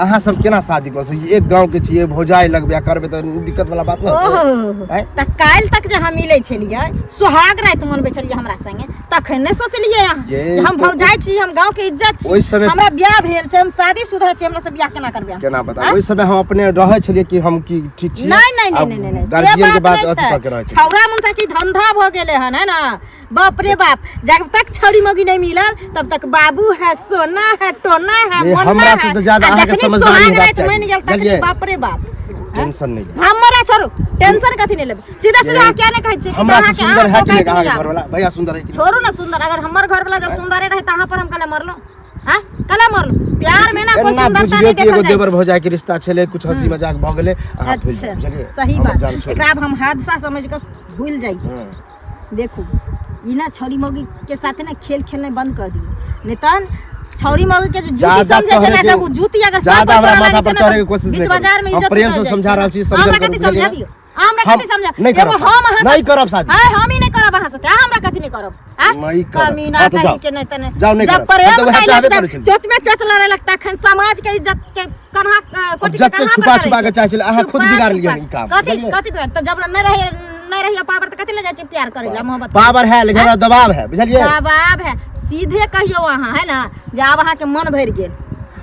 Speaker 4: अहाँ सब केना शादी कऽ सकै छी? एक गाँव के छियै, भौजाइ लग बियाह करबै तऽ दिक्कत वाला बात नहि होतै?
Speaker 2: ओहो।
Speaker 4: आँय?
Speaker 2: तऽ काल्हि तक जे हम मिलै छलियै, सोहाग राति मनबै छलियै हमरा संगे, तखन नहि सोचलियै अहाँ
Speaker 4: जे
Speaker 2: जे हम
Speaker 4: तऽ
Speaker 2: भौजाइ छी, हम गाँव के इज्जत छी,
Speaker 4: ओहि समय-
Speaker 2: हमरा बियाह भेल छै, हम शादीशुदा छी, हमरा से बियाह केना करबै अहाँ?
Speaker 4: केना बता, ओहि समय हम अपने रहै छलियै कि हम की ठीक छी।
Speaker 2: नहीं नहीं नहीं नहीं नहीं, से
Speaker 4: गार्जियन के
Speaker 2: बात
Speaker 4: बात
Speaker 2: नहीं
Speaker 4: अथी कऽ के
Speaker 2: छै।
Speaker 4: रहै छलियै।
Speaker 2: छौड़ा मनसा की धंधा भऽ गेलै हन, है ना? बाप रे बाप, जब तक छौड़ी मौगी नहीं मिलल तब तक बाबू है, सोना है, टोना है,
Speaker 4: ये
Speaker 2: मोना
Speaker 4: हमरा से
Speaker 2: है।
Speaker 4: तऽ ज्यादा
Speaker 2: आ
Speaker 4: अहाँके
Speaker 2: जखनी
Speaker 4: समझदारी
Speaker 2: सोहाग
Speaker 4: होबाक
Speaker 2: राति
Speaker 4: चाही,
Speaker 2: बनि गेल तखनी
Speaker 4: बुझलियै?
Speaker 2: बाप रे बाप।
Speaker 4: टेंशन नहीं लेब।
Speaker 2: हमरा छोड़ू, टेंशन कथी नहीं लेबै, सीधा सीधा
Speaker 4: ये
Speaker 2: क्या नहीं कहै छियै कि
Speaker 4: हमरा से
Speaker 2: अहाँके
Speaker 4: सुंदर है
Speaker 2: अहाँ
Speaker 4: कि नहीं
Speaker 2: कहै
Speaker 4: अहाँके
Speaker 2: छियै।
Speaker 4: घरवाला भैया सुंदर है कि नहीं?
Speaker 2: छोड़ू ना सुंदर, अगर हमर घर वाला जब सुंदरे रहे तऽ अहाँ पर हम कला मरलो, हाँ कला मरलो? प्यार में ना कोई
Speaker 4: एना
Speaker 2: सुंदरता
Speaker 4: बुझियौ
Speaker 2: नहीं
Speaker 4: कि एगो
Speaker 2: देखल जाइ
Speaker 4: देवर
Speaker 2: छै।
Speaker 4: भौजाई के रिश्ता छलै, कुछ हंसी मजाक भऽ गेलै, अहाँ भूलि
Speaker 2: अच्छा
Speaker 4: जाउ, बुझलियै?
Speaker 2: सही
Speaker 4: हमर
Speaker 2: बात।
Speaker 4: जान छोड़ि।
Speaker 2: एकरा आब हम हादसा समझ कऽ भूलि जाइ छी।
Speaker 4: हँ।
Speaker 2: देखू, ई ना छौरी मौगी के साथे ना खेल खेलनाइ बंद कर दियौ, नहीं तहन छौरी मौगी के जे जूती
Speaker 4: ज्यादा
Speaker 2: समझै छै
Speaker 4: चढ़े
Speaker 2: ना,
Speaker 4: के-
Speaker 2: जब उ जूती अगर सर
Speaker 4: ज्यादा
Speaker 2: पर
Speaker 4: हमरा
Speaker 2: पड़ऽ
Speaker 4: माथा
Speaker 2: लागै
Speaker 4: पर
Speaker 2: छै ना,
Speaker 4: चढ़े के
Speaker 2: तऽ
Speaker 4: कोशिश
Speaker 2: बीच
Speaker 4: नहि करू।
Speaker 2: बाजार में
Speaker 4: हम
Speaker 2: इज्जत
Speaker 4: प्रेम
Speaker 2: उतर
Speaker 4: से
Speaker 2: जाइ
Speaker 4: समझा
Speaker 2: छै।
Speaker 4: रहल छी, समझल
Speaker 2: हमरा
Speaker 4: करू,
Speaker 2: कथी
Speaker 4: बुझलियै?
Speaker 2: समझाबियौ, हमरा
Speaker 4: हम
Speaker 2: कथी समझा
Speaker 4: नहि करब
Speaker 2: एगो
Speaker 4: शादी।
Speaker 2: हम अहाँ
Speaker 4: नहि करब शादी।
Speaker 2: हां, हम ही नहीं करब अहाँ साथे, अहाँ हमरा कथी नहीं करब? आँ?
Speaker 4: नहि करब।
Speaker 2: कमीना
Speaker 4: हाँ, तऽ
Speaker 2: कहीं
Speaker 4: जाउ।
Speaker 2: के नहीं तने
Speaker 4: जाउ, नहि
Speaker 2: जब
Speaker 4: करब। हम
Speaker 2: प्रेम
Speaker 4: तऽ वएह
Speaker 2: कैलक
Speaker 4: चाहबे
Speaker 2: तब
Speaker 4: करै छलियै।
Speaker 2: चोच में चोच लड़े लगता, अखन समाज के इज्जत के कन्हा कोटि के
Speaker 4: जते
Speaker 2: कन्हा पर
Speaker 4: छुपा
Speaker 2: करै
Speaker 4: छुपा के
Speaker 2: छै।
Speaker 4: चाहै छलै, अहाँ खुद
Speaker 2: छुपा
Speaker 4: बिगाड़लियै
Speaker 2: छुपा।
Speaker 4: ई काम,
Speaker 2: कथी
Speaker 4: बुझलियै?
Speaker 2: कथी बिगाड़? तऽ जब नहि रहे नहीं रहिए पावर तऽ कथी लए जाइ छै प्यार करै लए मोहब्बत
Speaker 4: पावर है लेकिन हमरा दबाव है, बुझलियै?
Speaker 2: दबाव है, सीधे कहियौ अहाँ, है ना, जे आब अहाँके मन भरि गेल,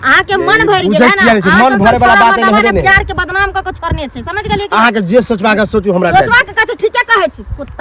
Speaker 2: अहाँके मन भरि गेल,
Speaker 4: बुझै
Speaker 2: है ना?
Speaker 4: किया नहि छै?
Speaker 2: अहाँ
Speaker 4: मन
Speaker 2: सब
Speaker 4: भरे वाला
Speaker 2: छोड़ा
Speaker 4: बात एहिमे
Speaker 2: मर्दाना
Speaker 4: हेबे नहि।
Speaker 2: प्यार के बदनाम कऽ के छोड़ने छै, समझ गेलियै कि?
Speaker 4: अहाँके जे सोचबाक है सोचू, हमरा
Speaker 2: सोचबाक कथी, ठीके कहै छी कुत्ता।